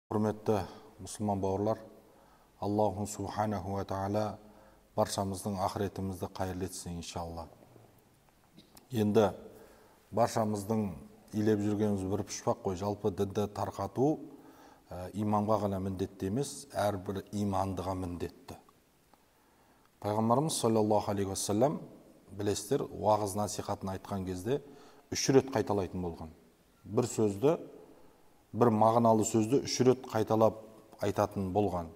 Құрметті мұсылман бауырлар, Аллаху субханаху ва тағала баршамыздың ақыретімізді қайырлы етсін, иншалла. Енді баршамыздың илеп жүргеніміз бір пұшпақ қой. Жалпы дінді тарқату имамға ғана міндетті емес, әрбір имандыға міндетті. Пайғамбарымыз саллаллаху алейхи уассалам, білесіздер, уағыз насихатын айтқан кезде 3 рет қайталайтын болған. Бір сөзді, бір мағыналы сөзді 3 рет қайталап айтатын болған.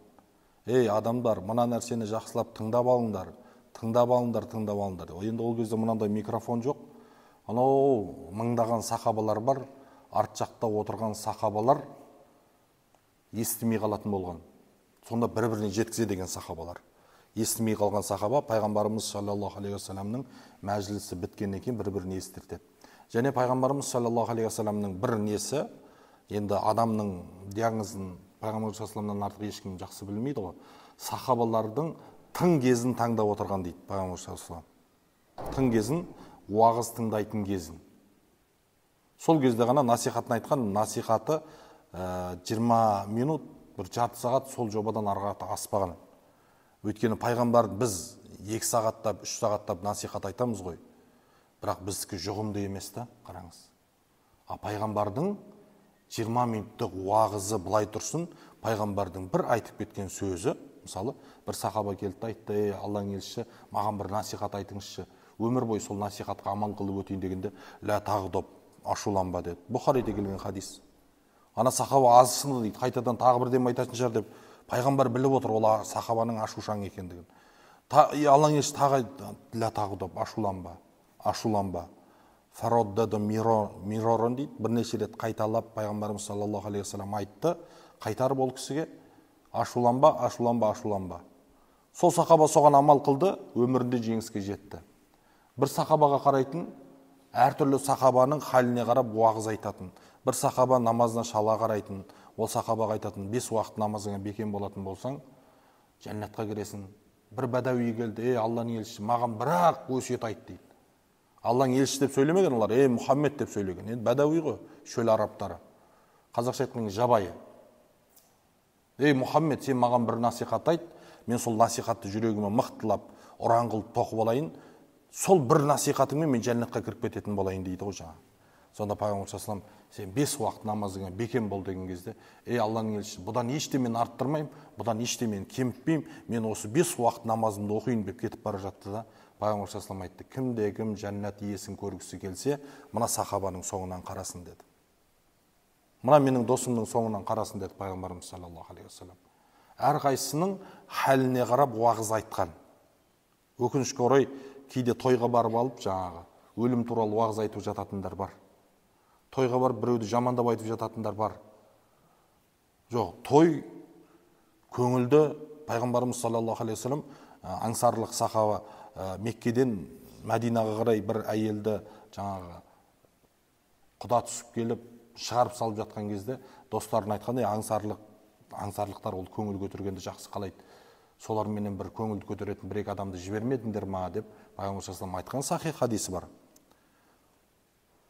Ей, адамдар, мына нәрсені жақсылап тыңдап алыңдар, тыңдап алыңдар, тыңдап алыңдар. Енді ол кезде мынандай микрофон жоқ. Анау мыңдаған сахабалар бар, арт жақта отырған сахабалар естімей қалатын болған. Сонда бір-біріне жеткізе деген сахабалар. Естімей қалған сахаба пайғамбарымыз саллаллаху алейхи уассаламның мәжілісі біткеннен кейін бір-біріне естіртеді. Және пайғамбарымыз саллаллаху алейхи уассаламның бір несі, енді адамның диагнозын пайғамбарымыз саллаллаху артық ешкім жақсы білмейді ғой. Сахабалардың тың кезін таңдап отырған дейді пайғамбарымыз саллаллаху. Тың кезін, уағыз тыңдайтын кезін. Сол кезде ғана насихатын айтқан, насихаты 20 минут, бір жарты сағат сол жобадан ары қарата аспаған. Өйткені пайғамбар біз 2 сағаттап, 3 сағаттап насихат айтамыз ғой. Бірақ біздікі жұғымды емес та, қараңыз. А пайғамбардың 20 минуттық уағызы былай тұрсын, пайғамбардың бір айтып кеткен сөзі, мысалы, бір сахаба келді айтты, ей, Алланың елшісі, маған бір насихат айтыңызшы, өмір бойы сол насихатқа амал қылып өтейін дегенде, лә тағдоб, ашуланба деді. Бұхариде келген хадис. Ана сахаба азсынды дейді, қайтадан тағы бірдеме айтатын шығар деп, пайғамбар біліп отыр ол сахабаның ашушаң екендігін. Алланың елшісі тағы айтты, лә тағдоб, ашуланба, ашуланба. Фароддады миророн дейді, бірнеше рет қайталап пайғамбарымыз саллаллаху алейхи уассалам айтты, қайтарып ол кісіге ашуланба, ашуланба, ашуланба. Сол сахаба соған амал қылды, өмірінде жеңіске жетті. Бір сахабаға қарайтын, әртүрлі сахабаның халіне қарап уағыз айтатын. Бір сахаба намазына шала қарайтын, ол сахабаға айтатын, 5 уақыт намазыңа бекем болатын болсаң, жәннатқа кіресің. Бір бәдәуи келді, ей, Алланың елшісі, маған бірақ өсиет айт дейді. Алланың елшісі деп сөйлемеген олар, ей, Мұхаммед деп сөйлеген. Енді бәдәуи ғой, шөл арабтары. Қазақша айтқанда жабайы. Ей, Мұхаммед, сен маған бір насихат айт, мен сол насихатты жүрегіме мықтылап, ұран қылып тоқып алайын, сол бір насихатыңмен мен жәннатқа кіріп кететін болайын дейді ғой жаңа. Сонда пайғамбар саллаллаху алейхи вассалам, сен 5 уақыт намазыңа бекем бол деген кезде, ей, Алланың елшісі, бұдан ештемені арттырмаймын, бұдан ештемені кемітпеймін, мен осы 5 уақыт намазымды оқиын деп кетіп бара жатты да, пайғамбар саллаллаху алейхи вассалам айтты, кімде кім жәннат иесін көргісі келсе, мына сахабаның соңынан қарасын деді. Мына менің досымның соңынан қарасын деді пайғамбарымыз саллаллаху алейхи вассалам. Әрқайсысының халіне қарап уағыз айтқан. Өкінішке орай, кейде тойға барып алып, жаңағы өлім туралы уағыз айтып жататындар бар. Тойға барып біреуді жамандап айтып жататындар бар. Жоқ, той көңілді. Пайғамбарымыз саллаллаху алейхи вассалам аңсарлық сахаба Меккеден Мәдинаға қарай бір әйелді жаңағы құда түсіп келіп шығарып салып жатқан кезде достарына айтқандай, аңсарлықтар ол көңіл көтергенді жақсы қалайды. Соларменен бір көңілді көтеретін бір-екі адамды жібермедіңдер ма деп пайғамбар саллаллаху алейхи вассалам айтқан сахих хадисі бар.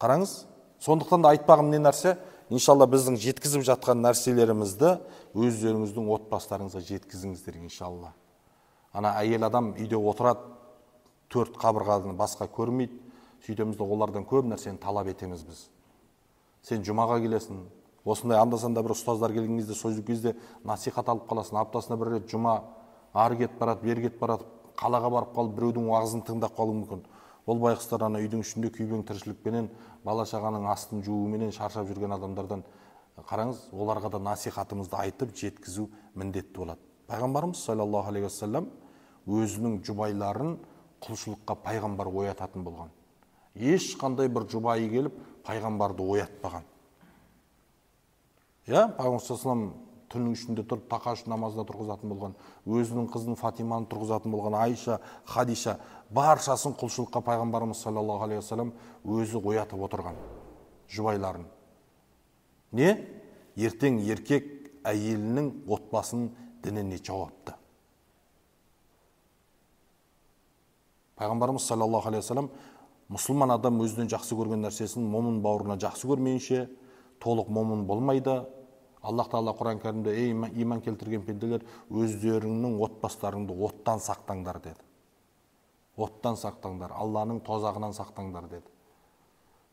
Қараңыз, сондықтан да айтпағым не нәрсе, иншалла біздің жеткізіп жатқан нәрселерімізді өздеріңіздің отбасыларыңызға жеткізіңіздер иншалла. Ана әйел адам үйде отырады, 4 қабырғаны басқа көрмейді, сөйтеміз де олардан көп нәрсені талап етеміз біз. Сен жұмаға келесің, осындай анда-санда бір ұстаздар келген кезде, сол кезде насихат алып қаласың, аптасына бір рет жұма, ары кетіп барады, бері кетіп барады, қалаға барып қалып біреудің уағызын тыңдап қалуы мүмкін. Ол байғұстар ана үйдің ішінде күйбең тіршілікпенен, бала-шағаның астын жууменен шаршап жүрген адамдардан қараңыз, оларға да насихатымызды айтып жеткізу міндетті болады. Пайғамбарымыз саллаллаху алейхи уассалам өзінің жұбайларын құлшылыққа пайғамбар оятатын болған. Ешқандай бір жұбайы келіп пайғамбарды оятпаған. Иә, пайғамбар саллаллаху алейхи уассалам түннің ішінде тұрып тақашүд намазына тұрғызатын болған, өзінің қызын Фатиманы тұрғызатын болған, Айша, Хадиша, баршасын құлшылыққа пайғамбарымыз саллаллаху алейхи уассалам өзі оятып отырған жұбайларын. Не? Ертең еркек әйелінің отбасының дініне жауапты. Пайғамбарымыз саллаллаху алейхи уассалам мұсылман адам өзінен жақсы көрген нәрсесін момын бауырына жақсы көрмейінше толық момын болмайды. Аллах тағала Құран кәрімде: ей иман келтірген пенделер, өздеріңнің отбасыларыңды оттан сақтаңдар деді. Оттан сақтаңдар, Алланың тозағынан сақтаңдар деді.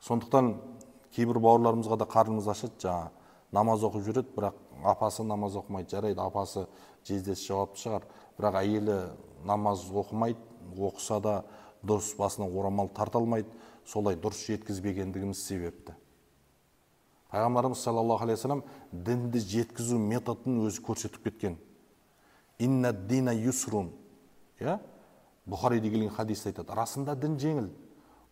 Сондықтан кейбір бауырларымызға да қарнымыз ашады, жаңа намаз оқып жүреді, бірақ апасы намаз оқымайды. Жарайды, апасы, жездесі жауапты шығар, бірақ әйелі намаз оқымайды, оқыса да дұрыс басына орамал тарта алмайды. Солай дұрыс жеткізбегендігіміз себепті. Пайғамбарымыз саллаллаху алейхи вассалам дінді жеткізу методын өзі көрсетіп кеткен. Инна дина юсрун. Иә? Бұхариде келген хадисте айтады: расында дін жеңіл.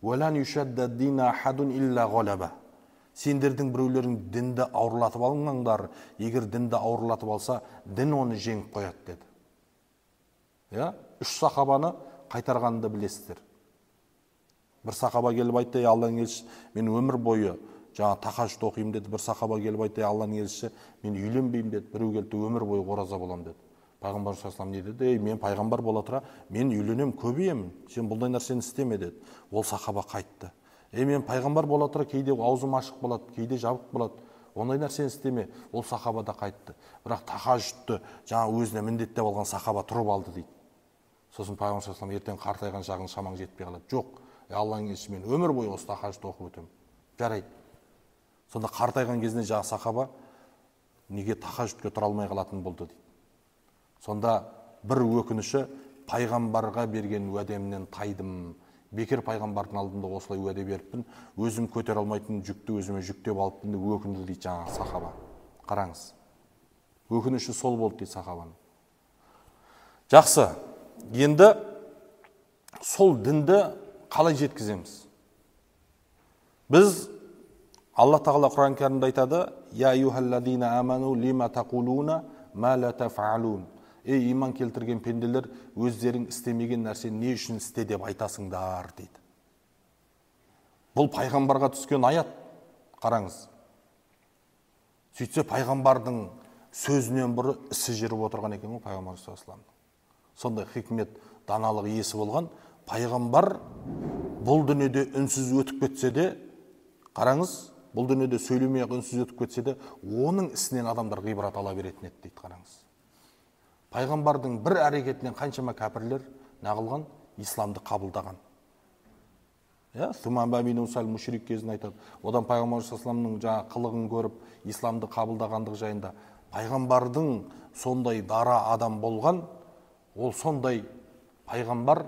Уалан юшадда дина ахадун илля ғалаба. Сендердің біреулерің дінді ауырлатып алмаңдар, егер дінді ауырлатып алса, дін оны жеңіп қояды деді. Иә? Үш сахабаны қайтарғанды білесіздер. Бір сахаба келіп айтты: ей Алланың елшісі, мен өмір бойы жаңа тахажжуд оқимын деді. Бір сахаба келіп айтты: Алланың елшісі, мен үйленбеймін деді. Біреу келді: өмір бойы ораза боламын деді. Пайғамбар саллаллаху алейхи вассалам не деді? Ей, мен пайғамбар бола тұра, мен үйленемін, көбейемін, сен бұндай нәрсені істеме деді. Ол сахаба қайтты. Ей, мен пайғамбар бола тұра, кейде аузым ашық болады, кейде жабық болады, ондай нәрсені істеме. Ол сахаба да қайтты. Бірақ тахажжудты жаңа өзіне міндеттеп алған сахаба тұрып алды дейді. Сосын пайғамбар саллаллаху алейхи вассалам: ертең қартайған шағың шамаң жетпей қалады. Жоқ, Алланың елшісі, мен өмір бойы осы тахажжудты оқып өтемін. Жарайды. Сонда қартайған кезінде жаңа сахаба неге тахажжудке тұра алмай қалатын болды дейді. Сонда бір өкініші: пайғамбарға берген уәдемнен тайдым. Бекер пайғамбардың алдында осылай уәде беріппін, өзім көтере алмайтын жүкті өзіме жүктеп алыппын деп өкінді дейді жаңағы сахаба. Қараңыз, өкініші сол болды дейді сахабаның. Жақсы, енді сол дінді қалай жеткіземіз? Біз Алла тағала Құран кәрімде айтады: «Я айюхаллазина аману лима тақулуна ма ла тафалун». Ей иман келтірген пенделер, өздерің істемеген нәрсені не үшін істе деп айтасыңдар дейді. Бұл пайғамбарға түскен аят, қараңыз. Сөйтсе пайғамбардың сөзінен бұрын ісі жүріп отырған екен ғой пайғамбар саллаллаху алейхи вассалам. Сондай хикмет, даналық иесі болған пайғамбар бұл дүниеде үнсіз өтіп кетсе де, қараңыз, бұл дүниеде сөйлемей ақ үнсіз өтіп кетсе де, оның ісінен адамдар ғибрат ала беретін еді дейді, қараңыз. Пайғамбардың бір әрекетінен қаншама кәпірлер нағылған, исламды қабылдаған. Иә, Сумама бин Усал мушрик кезін айтады. Одан пайғамбар саллаллаху алейхи вассаламның жаңа қылығын көріп, исламды қабылдағандығы жайында. Пайғамбардың сондай дара адам болған, ол сондай пайғамбар,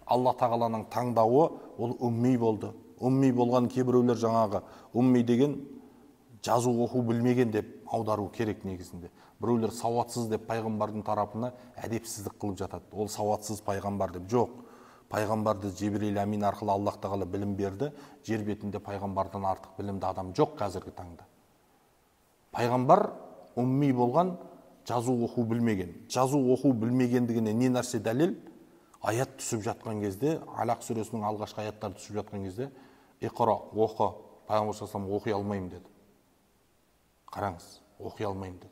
Алла тағаланың таңдауы, ол умми болды. Умми болған кейбіреулер жаңағы умми деген жазу оқу білмеген деп аудару керек негізінде. Біреулер сауатсыз деп пайғамбардың тарапына әдепсіздік қылып жатады. Ол сауатсыз пайғамбар деп. Жоқ. Пайғамбарды Жебірейіл әмин арқылы Аллах тағала білім берді. Жер бетінде пайғамбардан артық білімді адам жоқ қазіргі таңда. Пайғамбар умми болған, жазу оқу білмеген. Жазу оқу білмегендігіне не нәрсе дәлел? Аят түсіп жатқан кезде, Алақ сүресінің алғашқы аяттары түсіп жатқан кезде, иқра, оқы, пайғамбар саллаллаху алейхи вассалам оқи алмаймын деді. Қараңыз, оқи алмаймын деді.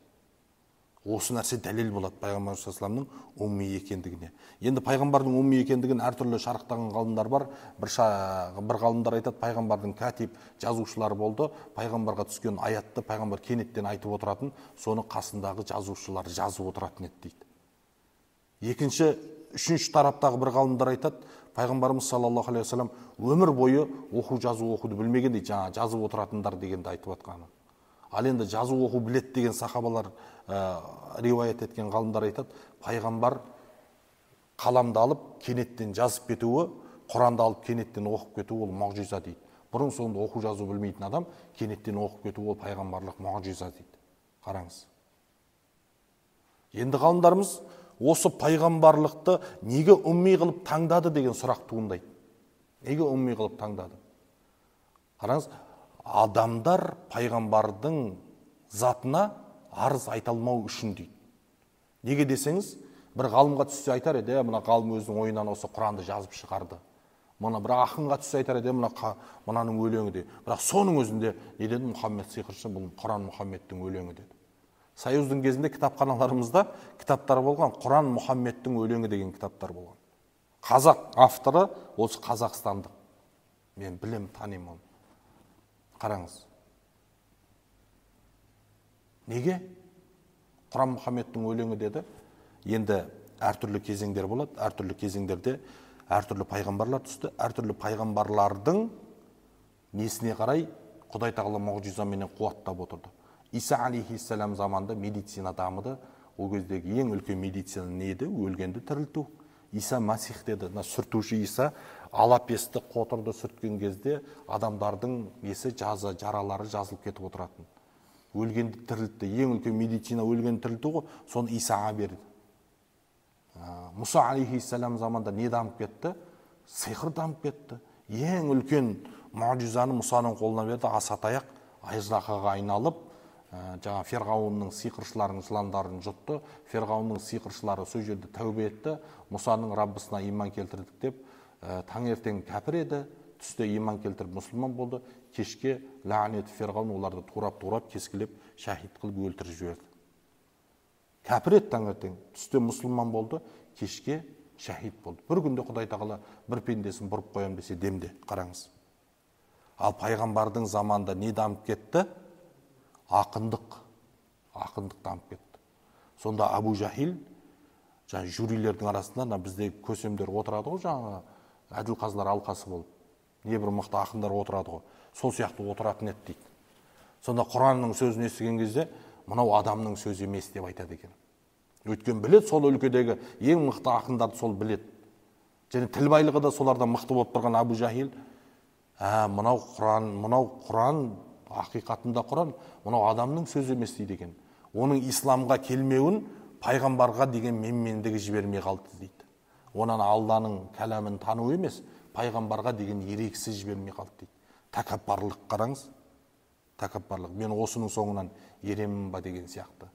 Осы нәрсе дәлел болады пайғамбар саллаллаху алейхи вассаламның умми екендігіне. Енді пайғамбардың умми екендігін әртүрлі шарықтаған ғалымдар бар. Бір ғалымдар айтады, пайғамбардың кәтип жазушылары болды. Пайғамбарға түскен аятты пайғамбар кенеттен айтып отыратын, соны қасындағы жазушылар жазып отыратын еді дейді. Екінші, үшінші тараптағы бір ғалымдар айтады, пайғамбарымыз саллаллаху алейхи вассалам өмір бойы оқу жазу оқуды білмеген дейді, жаңа жазып отыратындар дегенді айтып жатқаны. Ал енді жазу оқу біледі деген сахабалар риуаят еткен ғалымдар айтады, пайғамбар қаламды алып кенеттен жазып кетуі, Құранды алып кенеттен оқып кетуі ол мұғжиза дейді. Бұрын соңды оқу жазу білмейтін адам кенеттен оқып кетуі ол пайғамбарлық мұғжиза дейді. Қараңыз. Енді ғалымдарымыз осы пайғамбарлықты неге умми қылып таңдады деген сұрақ туындайды. Неге умми қылып таңдады? Қараңыз, адамдар пайғамбардың затына арыз айта алмау үшін дейді. Неге десеңіз, бір ғалымға түссе айтар еді, мына ғалым өзінің ойынан осы Құранды жазып шығарды. Мына бір ақынға түссе айтар еді, мынаның өлеңі де. Бірақ соның өзінде не деді? Мұхаммед сиқыршы, бұл Құран Мұхаммедтің өлеңі деді. Союздың кезінде кітапханаларымызда кітаптар болған, Құран Мұхаммедтің өлеңі деген кітаптар болған. Қазақ авторы осы қазақстандық. Мен білем, танимын оны. Қараңыз. Неге? Құран Мұхаммедтің өлеңі деді. Енді әртүрлі кезеңдер болады, әртүрлі кезеңдерде әртүрлі пайғамбарлар түсті, әртүрлі пайғамбарлардың несіне қарай Құдай тағала мұғжизаменен қуаттап отырды. Иса алейхиссалам заманында медицина дамыды. Ол кездегі ең үлкен медицина не еді? Өлгенді тірілту. Иса Масих деді, мына сүртуші Иса алапесті қотырды сүрткен кезде адамдардың несі жазы, жаралары жазылып кетіп отыратын. Өлгенді тірілтті. Ең үлкен медицина өлгенді тірілту ғой, соны Исаға берді. Мұса алейхиссалам заманында не дамып кетті? Сиқыр дамып кетті. Ең үлкен мұғжизаны Мұсаның қолына берді. Асатаяқ аждаһаға айналып, жаңа Ферғауынның сиқыршыларының жыландарын жұтты. Ферғауынның сиқыршылары сол жерде тәубе етті. Мұсаның Раббысына иман келтірдік деп, таңертең кәпір еді, түсте иман келтіріп мұсылман болды. Кешке лағнет Ферғауын оларды турап-турап кескілеп шәһид қылып өлтіріп жіберді. Кәпір еді таңертең, түсте мұсылман болды, кешке шәһид болды. Бір күнде Құдай тағала бір пендесін бұрып қоям десе демде, қараңыз. Ал пайғамбардың заманында не дамып кетті? Ақындық. Ақындық дамып кетті. Сонда Абу Жахил, жаңа жюрилердің арасында мына біздегі көсемдер отырады ғой, жаңа әділқазылар алқасы болып, небір мықты ақындар отырады ғой, сол сияқты отыратын еді дейді. Сонда Құранның сөзін естіген кезде мынау адамның сөзі емес деп айтады екен. Өйткені біледі, сол өлкедегі ең мықты ақындарды сол біледі. Және тіл байлығы да солардан мықты болып тұрған Абу Жахил, мынау Құран, мынау Құран, ақиқатында Құран, мынау адамның сөзі емес дейді екен. Оның исламға келмеуін пайғамбарға деген менмендігі жібермей қалды дейді. Онан Алланың кәламын тану емес, пайғамбарға деген ерексі жібермей қалды дейді. Тәкаппарлық қараңыз, тәкаппарлық. Мен осының соңынан еремін ба деген сияқты.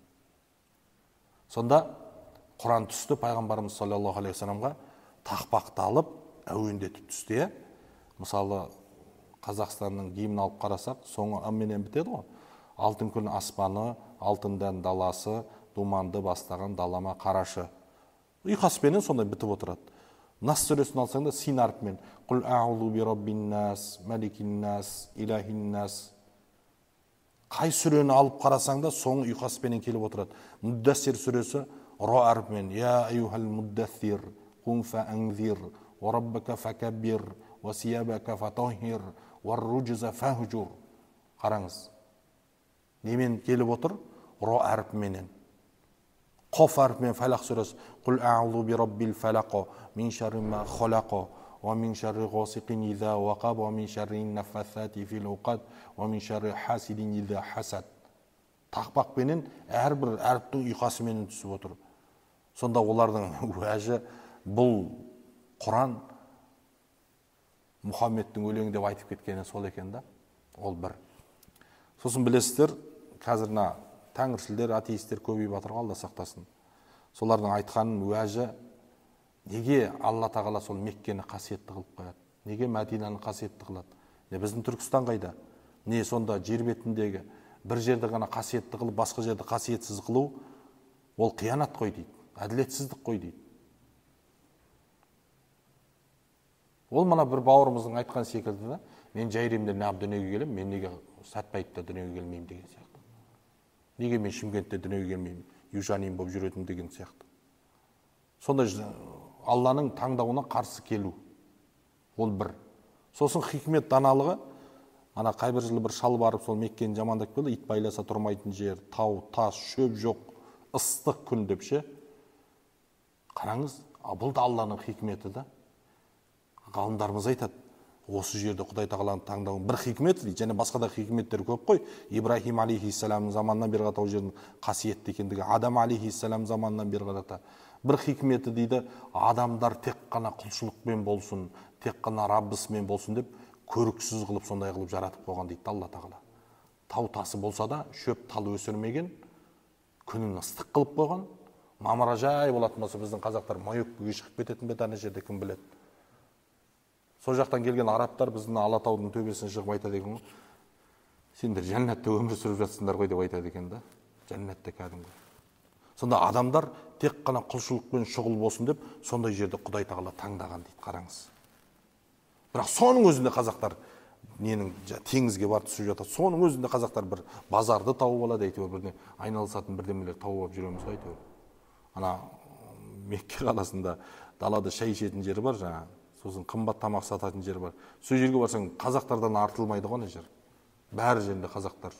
Сонда Құран түсті пайғамбарымыз саллаллаху алейхи уассаламға тақпақталып, әуендетіп түсті. Мысалы, Қазақстанның гимнін алып қарасақ, соңы ы-менен бітеді ғой. Алтын күн аспаны, алтын дән даласы, думанды бастаған далама қарашы. Ұйқаспенен сондай бітіп отырады. Нас сүресін алсаң да син әрпімен. Құл а'узу би раббин нас, маликин нас, илахин нас. Қай сүрені алып қарасаң да соңы ұйқаспенен келіп отырады. Муддассир сүресі ро әрпімен. Я аюхал муддассир, қум фаанзир, ва раббака факаббир, ва сиябака фатаххир, ва ружза фахжур. Қараңыз. Немен келіп отыр? Ро әрпіменен. Қоф әрпімен Фалақ сүресі. Құл а'узу би раббил фалақ, мин шарри ма халақ, ва мин шарри ғасиқин иза вақаб, ва мин шарри наффасати фил уқад, ва мин шарри хасидин иза хасад. Тақпақпенен әрбір әріптің ұйқасыменен түсіп отыр. Сонда олардың уәжі бұл Құран Мұхаммедтің өлеңі деп айтып кеткені сол екен да, ол бір. Сосын білесіздер, қазір мына тәңіршілдер, атеисттер көбейіп жатыр ғой, Алла сақтасын. Солардың айтқанын уәжі, неге Алла тағала сол Меккені қасиетті қылып қояды? Неге Мәдинаны қасиетті қылады? Не біздің Түркістан қайда? Не сонда жер бетіндегі бір жерді ғана қасиетті қылып, басқа жерді қасиетсіз қылу, ол қиянат қой дейді, әділетсіздік қой дейді. Ол мына бір бауырымыздың айтқан секілді да, мен Жайремде неғып дүниеге келемін, мен неге Сәтбаевта дүниеге келмеймін деген сияқты. Неге мен Шымкентте дүниеге келмеймін, южанин болып жүретін деген сияқты. Сонда Алланың таңдауына қарсы келу. Ол бір. Сосын хикмет даналығы, ана қайбір жылы бір шал барып сол Меккені жамандап келді, ит байласа тұрмайтын жер, тау, тас, шөп жоқ, ыстық күн деп ше. Қараңыз, бұл да Алланың хикметі да. Ғалымдарымыз айтады, осы жерде Құдай тағаланың таңдауының бір хикметі дейді, және басқа да хикметтер көп қой. Ибраһим алейхиссаламның заманынан бері қарата ол жердің қасиетті екендігі, Адам алейхиссалам заманынан бері қарата бір хикметі дейді, адамдар тек қана құлшылықпен болсын, тек қана Раббысымен болсын деп көріксіз қылып сондай қылып жаратып қойған дейді Алла тағала. Тау тасы болса да шөп тал өсірмеген, күнін ыстық қылып қойған. Мамыражай болатын болса біздің қазақтар Майөкпеге шығып кететін бе ана жерде кім біледі. Сол жақтан келген арабтар біздің Алатаудың төбесіне шығып айтады екен ғой, сендер жәннатта өмір сүріп жатсыңдар ғой деп айтады екен да. Жәннатта кәдімгі. Сонда адамдар тек қана құлшылықпен шұғыл болсын деп сондай жерді Құдай тағала таңдаған дейді, қараңыз. Бірақ соның өзінде қазақтар ненің теңізге барып түсіп жатады. Соның өзінде қазақтар бір базарды тауып алады, әйтеуір бірдеңе айналысатын бірдемелер тауып алып жүреміз ғой әйтеуір. Ана Мекке қаласында далада шай ішетін жері бар жаңа, сосын қымбат тамақ сататын жері бар. Сол жерге барсаң қазақтардан артылмайды ғой ана жер. Бәрі жерінде қазақтар.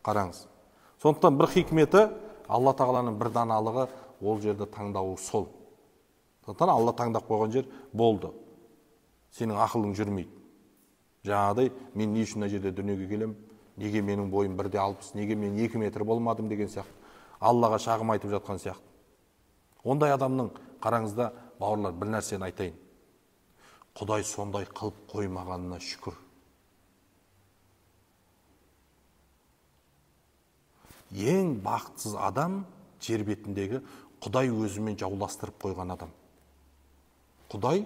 Қараңыз. Сондықтан бір хикметі, Алла тағаланың бір даналығы ол жерді таңдауы сол. Сондықтан Алла таңдап қойған жер болды. Сенің ақылың жүрмейді. Жаңағыдай мен не үшін мына жерде дүниеге келем, неге менің бойым 1,60, неге мен 2 метр болмадым деген сияқты. Аллаға шағым айтып жатқан сияқты. Ондай адамның, қараңызда, бауырлар, бір нәрсені айтайын. Құдай сондай қылып қоймағанына шүкір. Ең бақытсыз адам жер бетіндегі Құдай өзімен жауластырып қойған адам. Құдай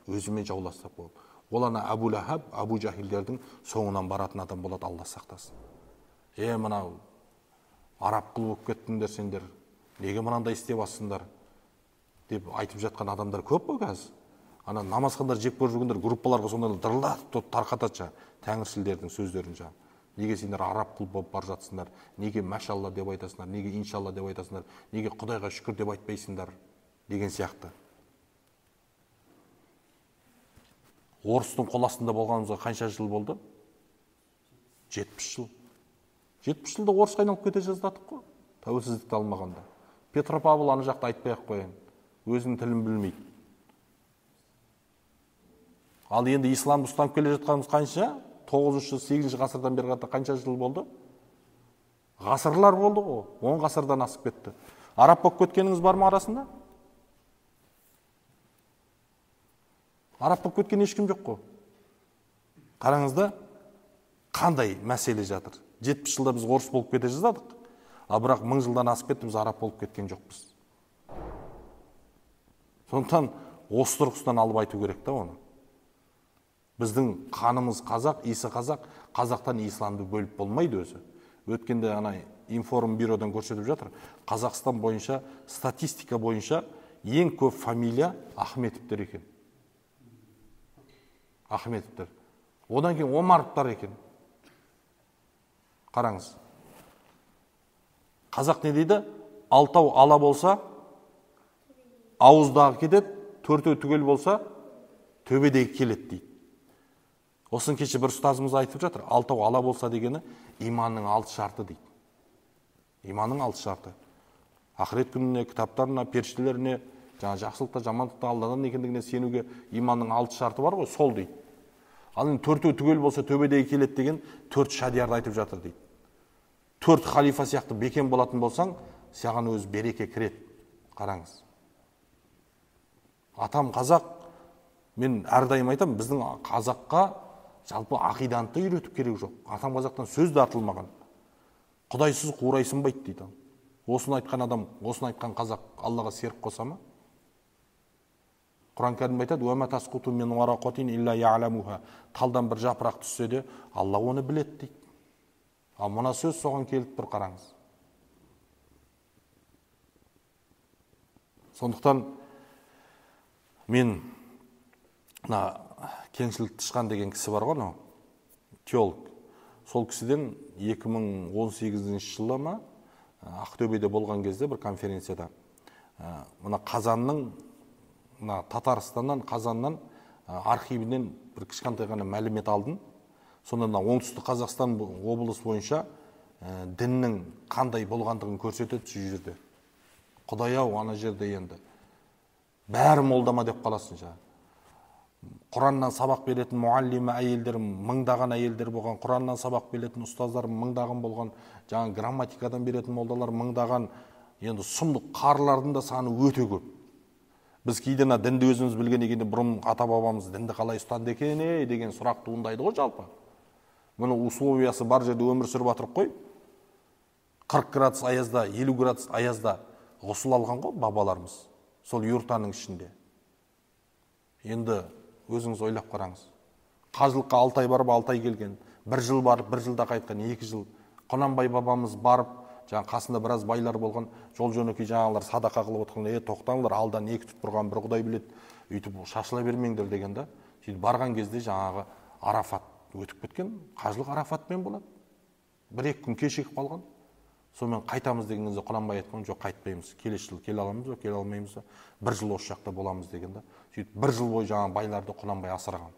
өзімен жауластырып қойған. Ол ана Әбу Ләһәб, Әбу Жахилдердің соңынан баратын адам болады, Алла сақтасын. Мынау араб құл болып кеттіңдер сендер, неге мынандай істеп алсыңдар деп айтып жатқан адамдар көп қой қазір. Ана намазхандар жек көріп жүргендер группаларға сондай дырылдатып тарқатады тәңіршілдердің сөздерін жаңа. Неге сендер араб құл болып бара жатсыңдар, неге машалла деп айтасыңдар, неге иншалла деп айтасыңдар, неге Құдайға шүкір деп айтпайсыңдар деген сияқты. Орыстың қол астында болғанымызға қанша жыл болды? 70 жыл. 70 жылда орысқа айналып кете жаздадық қой, тәуелсіздікті алмағанда. Петропавл ана жақта айтпай ақ қояйын, өзінің тілін білмейді. Ал енді исламды ұстанып келе жатқанымыз қанша? 9-шы, 8-ші ғасырдан бері қарата қанша жыл болды? Ғасырлар болды ғой, 10 ғасырдан асып кетті. Араб болып кеткеніңіз бар ма арасында? Араб болып кеткен ешкім жоқ қой. Қараңыз да, қандай мәселе жатыр. 70 жылда біз орыс болып кете жаздадық, ал бірақ 1000 жылдан асып кетті, біз араб болып кеткен жоқпыз. Сондықтан осы тұрғысынан алып айту керек та оны. Біздің қанымыз қазақ, исі қазақ, қазақтан исламды бөліп болмайды өзі. Өткенде ана информ бюродан көрсетіп жатыр, Қазақстан бойынша, статистика бойынша ең көп фамилия Ахметовтер екен. Ахметовтер. Одан кейін Омаровтар екен. Қараңыз. Қазақ не дейді? Алтау ала болса, ауыздағы кетеді, төртеу түгел болса, төбедегі келеді дейді. Осын кеше бір ұстазымыз айтып жатыр, алтау ала болса дегені иманның алты шарты дейді. Иманның алты шарты. Ақырет күніне, кітаптарына, періштелеріне, жаңа жақсылықта, жамандықта, Алладан екендігіне сенуге иманның алты шарты бар ғой, сол дейді. Ал енді төртеу түгел болса төбедегі келеді деген төрт шадиярды айтып жатыр дейді. Төрт халифа сияқты бекем болатын болсаң, саған өз береке кіреді. Қараңыз. Атам қазақ, мен әрдайым айтамын, біздің қазаққа жалпы ақиданы да үйретіп керек жоқ. Атам қазақтан сөз де артылмаған. Құдайсыз қурай сынбайды дейді. Осыны айтқан адам, осыны айтқан қазақ Аллаға серік қоса ма? Құран кәрімде айтады, «Уа ма тасқуту мин варақатин илля я'ламуха». Талдан бір жапырақ түссе де, Алла оны біледі дейді. Ал мына сөз соған келіп тұр, қараңыз. Сондықтан мен мына Кеңшілік Тышқан деген кісі бар ғой, анау теолог. Сол кісіден 2018 жылы ма Ақтөбеде болған кезде бір конференцияда мына Қазанның, мына Татарстаннан, Қазаннан архивінен бір кішкентай ғана мәлімет алдым. Сонда мына Оңтүстік Қазақстан облысы бойынша діннің қандай болғандығын көрсетеді сол жерде. Құдай ау, ана жерде енді бәрі молдама деп қаласың жаңа. Құраннан сабақ беретін мұаллима әйелдер мыңдаған әйелдер болған, Құраннан сабақ беретін ұстаздар мыңдаған болған, жаңа грамматикадан беретін молдалар мыңдаған, енді сұмдық қарылардың да саны өте көп. Біз кейде мына дінді өзіміз білген екен, бұрын ата-бабамыз дінді қалай ұстанды екен, деген сұрақ туындайды ғой жалпы. Мұны условиясы бар жерде өмір сүріп жатырық қой. 40 градус аязда, 50 градус аязда ғұсыл алған ғой бабаларымыз, сол юртаның ішінде. Енді өзіңіз ойлап қараңыз. Қажылыққа 6 ай барып, 6 ай келген, 1 жыл барып, 1 жылда қайтқан, 2 жыл. Құнанбай бабамыз барып, жаңа қасында біраз байлар болған, жол жөнекей жаңағылар садақа қылып отырған, тоқтаңдар, алдан екі тұт тұрған бір Құдай біледі, өйтіп шашыла бермеңдер деген да. Сөйтіп барған кезде жаңағы Арафат өтіп кеткен, қажылық Арафатпен болады. 1-2 күн кешігіп қалған. Сонымен қайтамыз деген кезде Құнанбай айтқан, жоқ, қайтпаймыз, келесі жылы келе аламыз ба, келе алмаймыз ба, бір жыл осы жақта боламыз деген да. Сөйтіп бір жыл бойы жаңа байларды Құнанбай асыраған.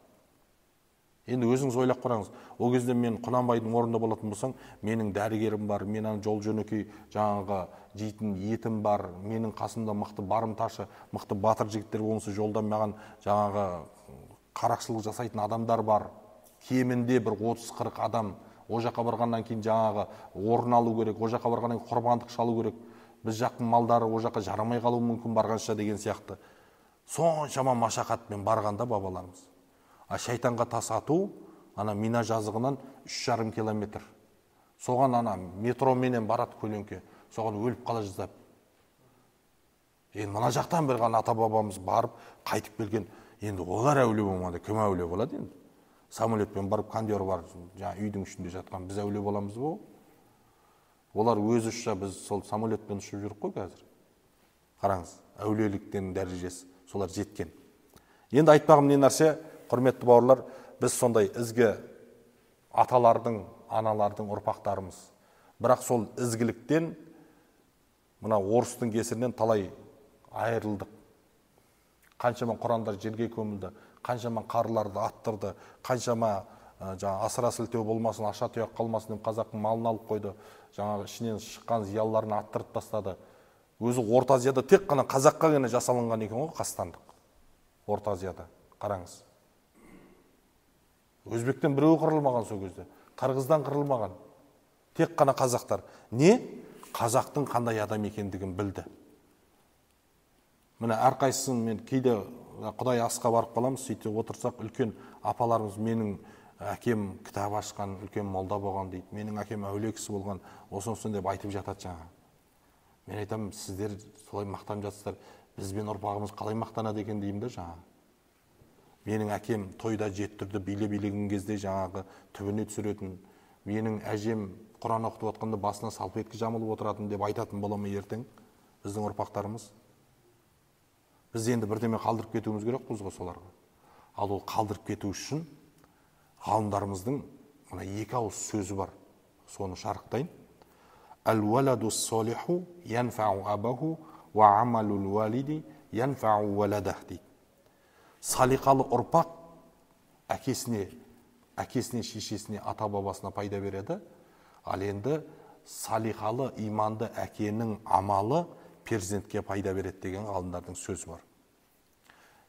Енді өзіңіз ойлап қараңыз, ол кезде мен Құнанбайдың орнында болатын болсаң, менің дәрігерім бар, мен ана жол жөнекей жаңағы жейтін етім бар, менің қасымда мықты барымташы, мықты батыр жігіттер болмаса жолда маған жаңағы қарақшылық жасайтын адамдар бар. Кемінде бір 30-40 адам. О жаққа барғаннан кейін жаңағы орын алу керек, о жаққа барғаннан кейін құрбандық шалу керек. Біз жақтың малдары о жаққа жарамай қалуы мүмкін барғанша деген сияқты. Соншама машақатпен барғанда бабаларымыз. А шайтанға тас ату, ана Мина жазығынан 3,5 километр. Соған ана метроменен барады көлеңке, соған өліп қала жаздап. Енді мына жақтан бір ғана ата-бабамыз барып қайтып келген, енді олар әулие болмады, кім әулие болады енді? Самолетпен барып кондер бар, жаңа үйдің ішінде жатқан біз әулие боламыз ба? Олар өзі ұшса, біз сол самолетпен ұшып жүрік қой қазір. Қараңыз, әулиеліктің дәрежесі солар жеткен. Енді айтпағым не нәрсе, құрметті бауырлар, біз сондай ізгі аталардың, аналардың ұрпақтарымыз. Бірақ сол ізгіліктен, мына орыстың кесірінен талай айырылдық. Қаншама құрандар жерге көмілді, қаншама қарыларды аттырды, қаншама жаңа асыра сілтеу болмасын, аша тұяқ қалмасын деп қазақтың малын алып қойды, жаңағы ішінен шыққан зиялыларын аттырып тастады. Өзі Орта Азияда тек қана қазаққа ғана жасалынған екен ғой қастандық. Орта Азияда, қараңыз. Өзбектен біреуі қырылмаған сол кезде, қырғыздан қырылмаған. Тек қана қазақтар. Не? Қазақтың қандай адам екендігін білді. Міне әрқайсысын мен кейде Құдай асқа барып қаламыз, сөйтіп отырсақ үлкен апаларымыз менің әкем кітап ашқан, үлкен молда болған дейді, менің әкем әулие кісі болған, осыны деп айтып жатады жаңа. Мен айтамын, сіздер солай мақтанып жатсыздар, бізбен ұрпағымыз қалай мақтанады екен деймін да жаңа. Менің әкем тойда жетті биле-билеген кезде жаңағы түбіне түсіретін, менің әжем Құран оқытып жатқанда басына салфетка жамылып отыратын деп айтатын бола ма ертең біздің ұрпақтарымыз? Біз енді бірдеме қалдырып кетуіміз керек қой соларға. Ал ол қалдырып кету үшін ғалымдарымыздың мына екі ауыз сөзі бар. Соны шарықтайын. Әл-уаладу солиху янфау абаху уа амалул валиди янфау уаладах дейді. Салиқалы ұрпақ әкесіне, шешесіне, ата-бабасына пайда береді. Ал енді салиқалы, иманды әкенің амалы перзентке пайда береді деген ғалымдардың сөзі бар.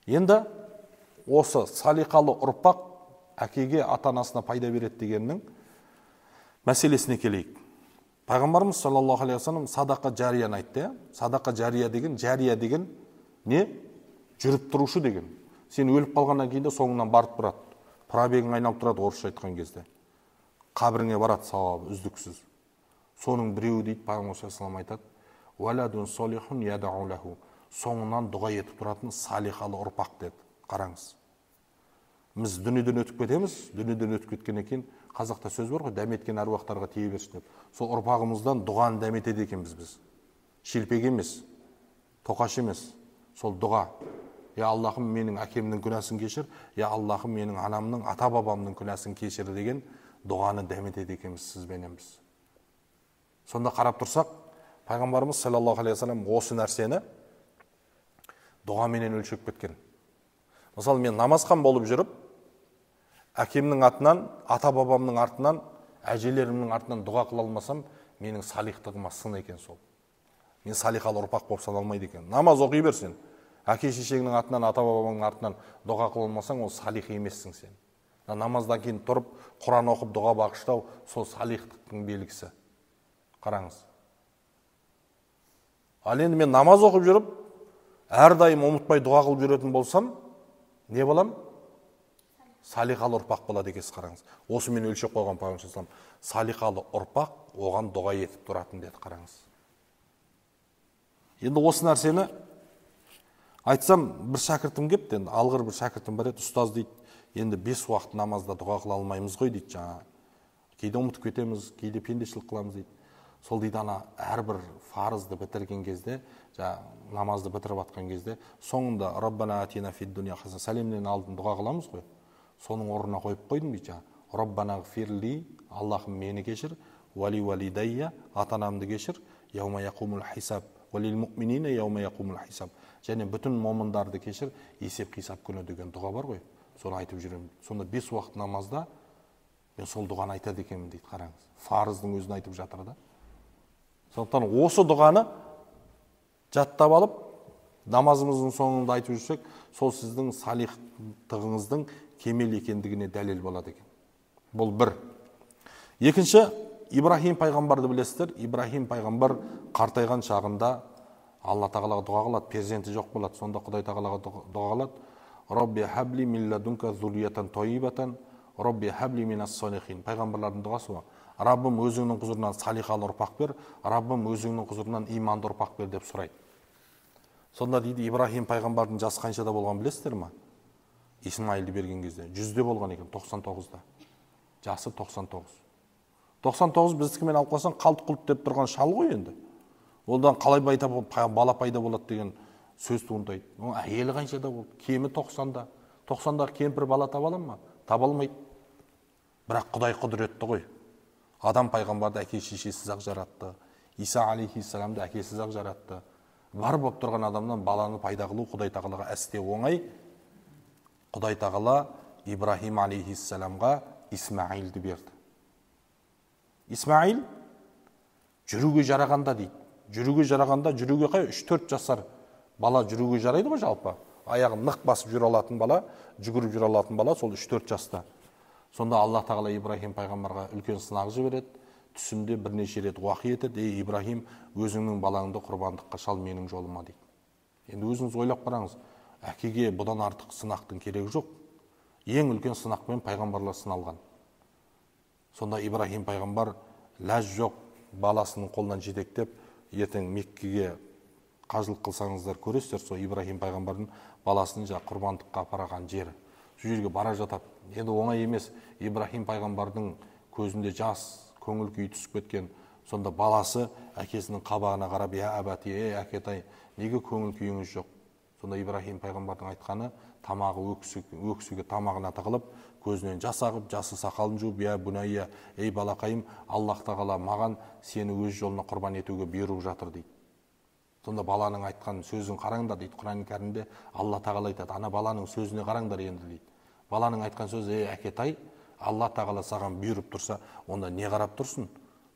Енді осы салиқалы ұрпақ әкеге, ата-анасына пайда береді дегеннің мәселесіне келейік. Пайғамбарымыз саллаллаху алейхи уассалам садақа жарияны айтты. Садақа жария деген, жария деген не? Жүріп тұрушы деген. Сен өліп қалғаннан кейін де соңынан барып тұрады. Пробегің айналып тұрады орысша айтқан кезде. Қабіріңе барады сауабы үздіксіз. Соның біреуі дейді, Пайғамбар саллаллаху алейхи айтады, «Уаладун солихун ядау лаху». Соңынан дұға етіп тұратын салиқалы ұрпақ деді. Қараңыз. Біз дүниеден өтіп кетеміз, дүниеден өтіп кеткеннен кейін қазақта сөз бар ғой, дәметкен әруақтарға тие берсін деп. Сол ұрпағымыздан дұғаны дәметеді екенбіз біз. Шелпек емес, тоқаш емес, сол дұға. Я Аллахым, менің әкемнің күнәсін кешір, я Аллахым, менің анамның, ата-бабамның күнәсін кешір деген дұғаны дәметеді екенбіз сізбенен біз. Сонда қарап тұрсақ, Пайғамбарымыз саллаллаху алейхи уассалам осы нәрсені дұғаменен өлшеп кеткен. Мысалы, мен намазхан болып жүріп, әкемнің атынан, ата-бабамның артынан, әжелерімнің артынан дұға қыла алмасам, менің салихтығыма сын екен сол. Мен салиқалы ұрпақ болып саналмайды екен. Намаз оқи берсен, әке шешеңнің атынан, ата-бабаңның артынан дұға қыла алмасаң, ол салих емессің сен. Намаздан кейін тұрып, Құран оқып, дұға бағыштау, сол салихтықтың белгісі. Қараңыз. Ал енді мен намаз оқып жүріп, әрдайым ұмытпай дұға қылып жүретін болсам, не болам? Салиқалы ұрпақ болады екенсіз, қараңыз. Осы мен өлшеп қойған Пайғамбар саллаллаху алейхи уассалам, салиқалы ұрпақ оған дұға етіп тұратын деді, қараңыз. Енді осы нәрсені айтсам, бір шәкіртім кепті, енді алғыр бір шәкіртім бар еді, ұстаз дейді, енді 5 уақыт намазда дұға қыла алмаймыз ғой дейді жаңа. Кейде ұмытып кетеміз, кейде пендешілік қыламыз дейді. Сол дейді, ана әрбір фарызды бітірген кезде, жаңа намазды бітіріп атқан кезде, соңында Раббана атина фид дуния хасана сәлемнен алдын дұға қыламыз ғой. Соның орнына қойып қойдым дейді жаңа. Раббана ғфирли, Аллахым мені кешір, уали уалидайя, ата-анамды кешір, яума яқумул хисаб, уалил муъминина яума яқумул хисаб. Және бүтін момындарды кешір, есеп-қисап күні деген дұға бар ғой. Соны айтып жүремін. Сонда 5 уақыт намазда мен сол дұғаны айтады екенмін дейді, қараңыз. Фарыздың өзін айтып жатыр да. Сондықтан осы дұғаны жаттап алып, намазымыздың соңында айтып жүрсек, сол сіздің салихтығыңыздың кемел екендігіне дәлел болады екен. Бұл бір. Екінші, Ибраһим пайғамбарды білесіздер. Ибраһим пайғамбар қартайған шағында Алла тағалаға дұға қылады, перзенті жоқ болады. Сонда Құдай тағалаға дұға қылады. Рабби хабли мин ладунка зурриятан тайибатан, Рабби хабли минас салихин. Пайғамбарлардың дұғасы ғой. Раббым өзіңнің құзырынан салихалы ұрпақ бер, Раббым өзіңнің құзырынан иманды ұрпақ бер деп сұрайды. Сонда дейді, Ибраһим пайғамбардың жасы қаншада болған білесіздер ма? Исмаилді берген кезде 100-де болған екен, 99-да. Жасы 99. 99 біздікімен алып қалсаң, қалт-құлт деп тұрған шал ғой енді. Одан қалай бала пайда болады деген сөз туындайды. Оның әйелі қаншада болды? Кемі 90-да. 90-дағы кемпір бала таба ала ма? Таба алмайды. Бірақ Құдай құдіретті ғой. Адам пайғамбарды әке шешесіз-ақ жаратты. Иса алейхиссаламды әкесіз-ақ жаратты. Бар болып тұрған адамнан баланы пайда қылу Құдай тағалаға әсте оңай. Құдай тағала Ибраһим алейхиссаламға Исмаилді берді. Исмаил жүруге жарағанда дейді. Жүруге жарағанда, жүруге қай 3-4 жасар бала жүруге жарайды ғой жалпы. Аяғын нық басып жүре алатын бала, жүгіріп жүре алатын бала сол 3-4 жаста. Сонда Алла тағала Ибраһим пайғамбарға үлкен сынақ жібереді. Түсінде бірнеше рет уахи етеді. Ей Ибраһим, өзіңнің балаңды құрбандыққа шал менің жолыма дейді. Енді өзіңіз ойлап қараңыз, әкеге бұдан артық сынақтың керегі жоқ. Ең үлкен сынақпен пайғамбарлар сыналған. Сонда Ибраһим пайғамбар ләж жоқ баласының қолынан жетектеп, ертең Меккеге қажылық қылсаңыздар көресіздер, сол Ибраһим пайғамбардың баласын жаңа құрбандыққа апарған жері. Сол жерге бара жатады. Енді оңай емес, Ибраһим пайғамбардың көзінде жас, көңіл күйі түсіп кеткен. Сонда баласы әкесінің қабағына қарап, «Я әбәти, ей әкетай, неге көңіл күйіңіз жоқ?» Сонда Ибраһим пайғамбардың айтқаны, тамағы өксігі тамағына тығылып, көзінен жас ағып, жасы сақалын жуып, «Я бұнайя, ей балақайым, Аллах тағала маған сені өз жолына құрбан етуге бұйырып жатыр» дейді. Сонда баланың айтқан сөзін қараңдар дейді. Құран кәрімде Алла тағала айтады, ана баланың сөзіне қараңдар енді дейді. Баланың айтқан сөзі, «Ей әкетай, Алла тағала саған бұйырып тұрса, онда не қарап тұрсың?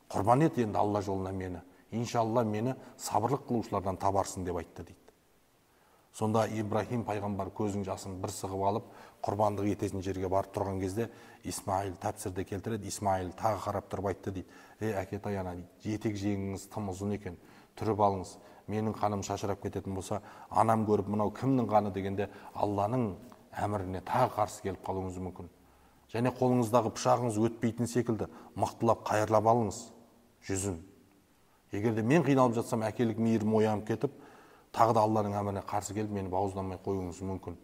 Құрбан ет енді Алла жолына мені. Иншалла мені сабырлық қылушылардан табарсың» деп айтты дейді. Сонда Ибраһим пайғамбар көзінің жасын бір сығып алып, құрбандық ететін жерге барып тұрған кезде Исмаил тәпсірде келтіреді. Исмаил тағы қарап тұрып айтты дейді. «Ей әкетай, ана етек жеңіңіз тым ұзын екен, түріп алыңыз. Менің қаным шашырап кететін болса, анам көріп мынау кімнің қаны дегенде Алланың әміріне тағы қарсы келіп қалуыңыз мүмкін. Және қолыңыздағы пышағыңыз өтпейтін секілді мықтылап қайырлап алыңыз жүзін. Егер де мен қиналып жатсам, әкелік мейірім оянып кетіп, тағы да Алланың әміріне қарсы келіп, мені бауыздамай қоюыңыз мүмкін.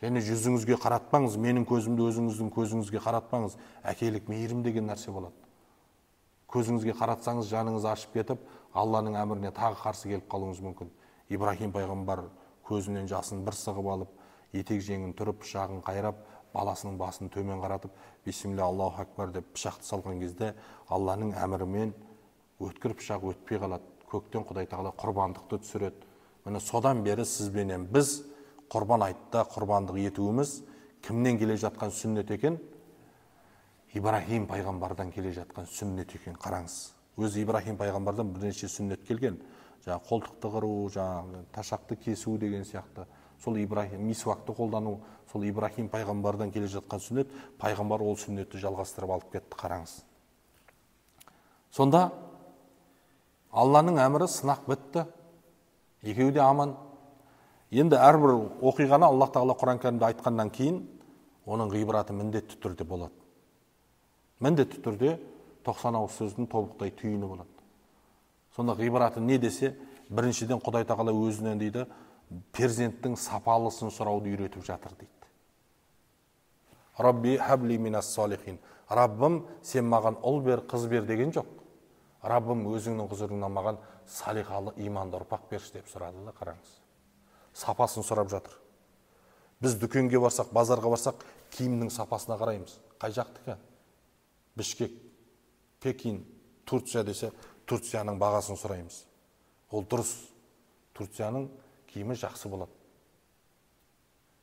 Және жүзіңізге қаратпаңыз, менің көзімді өзіңіздің көзіңізге қаратпаңыз. Әкелік мейірім деген нәрсе болады. Көзіңізге қаратсаңыз, жаныңыз ашып кетіп, Алланың әміріне тағы қарсы келіп қалуыңыз мүмкін». Ибраһим пайғамбар көзінен жасын бір сығып алып, етек жеңін түріп, пышағын қайрап, баласының басын төмен қаратып, «Бисмилля, Аллаху акбар» деп пышақты салған кезде Алланың әмірімен өткір пышақ өтпей қалады. Көктен Құдай тағала құрбандықты түсіреді. Міне содан бері сізбенен біз құрбан айтта құрбандық етуіміз кімнен келе жатқан сүннет екен? Ибраһим пайғамбардан келе жатқан сүннет екен, қараңыз. Өзі Ибраһим пайғамбардан бірнеше сүннет келген. Жаңа қолтықты қыру, жаңа ташақты кесу деген сияқты. Сол Ибраһим мисвакты қолдану, сол Ибраһим пайғамбардан келе жатқан сүннет, пайғамбар ол сүннетті жалғастырып алып кетті, қараңыз. Сонда Алланың әмірі, сынақ бітті. Екеуі де аман. Енді әрбір оқиғаны Аллах тағала Құран кәрімде айтқаннан кейін оның ғибраты міндетті түрде болады. Міндетті түрде 90 ауыз сөздің тобықтай түйіні болады. Сонда ғибраты не десе, біріншіден Құдай тағала өзінен дейді, перзенттің сапалысын сұрауды үйретіп жатыр дейді. Рабби хабли минас салихин. Раббым, сен маған ұл бер, қыз бер деген жоқ. Раббым, өзіңнің құзырыңнан маған салиқалы иманды ұрпақ берші деп сұрады да, қараңыз. Сапасын сұрап жатыр. Біз дүкенге барсақ, базарға барсақ, киімнің сапасына қараймыз. Қай жақтікі? Бішкек, Пекин, Турция десе, Турцияның бағасын сұраймыз. Ол дұрыс. Турцияның киімі жақсы болады.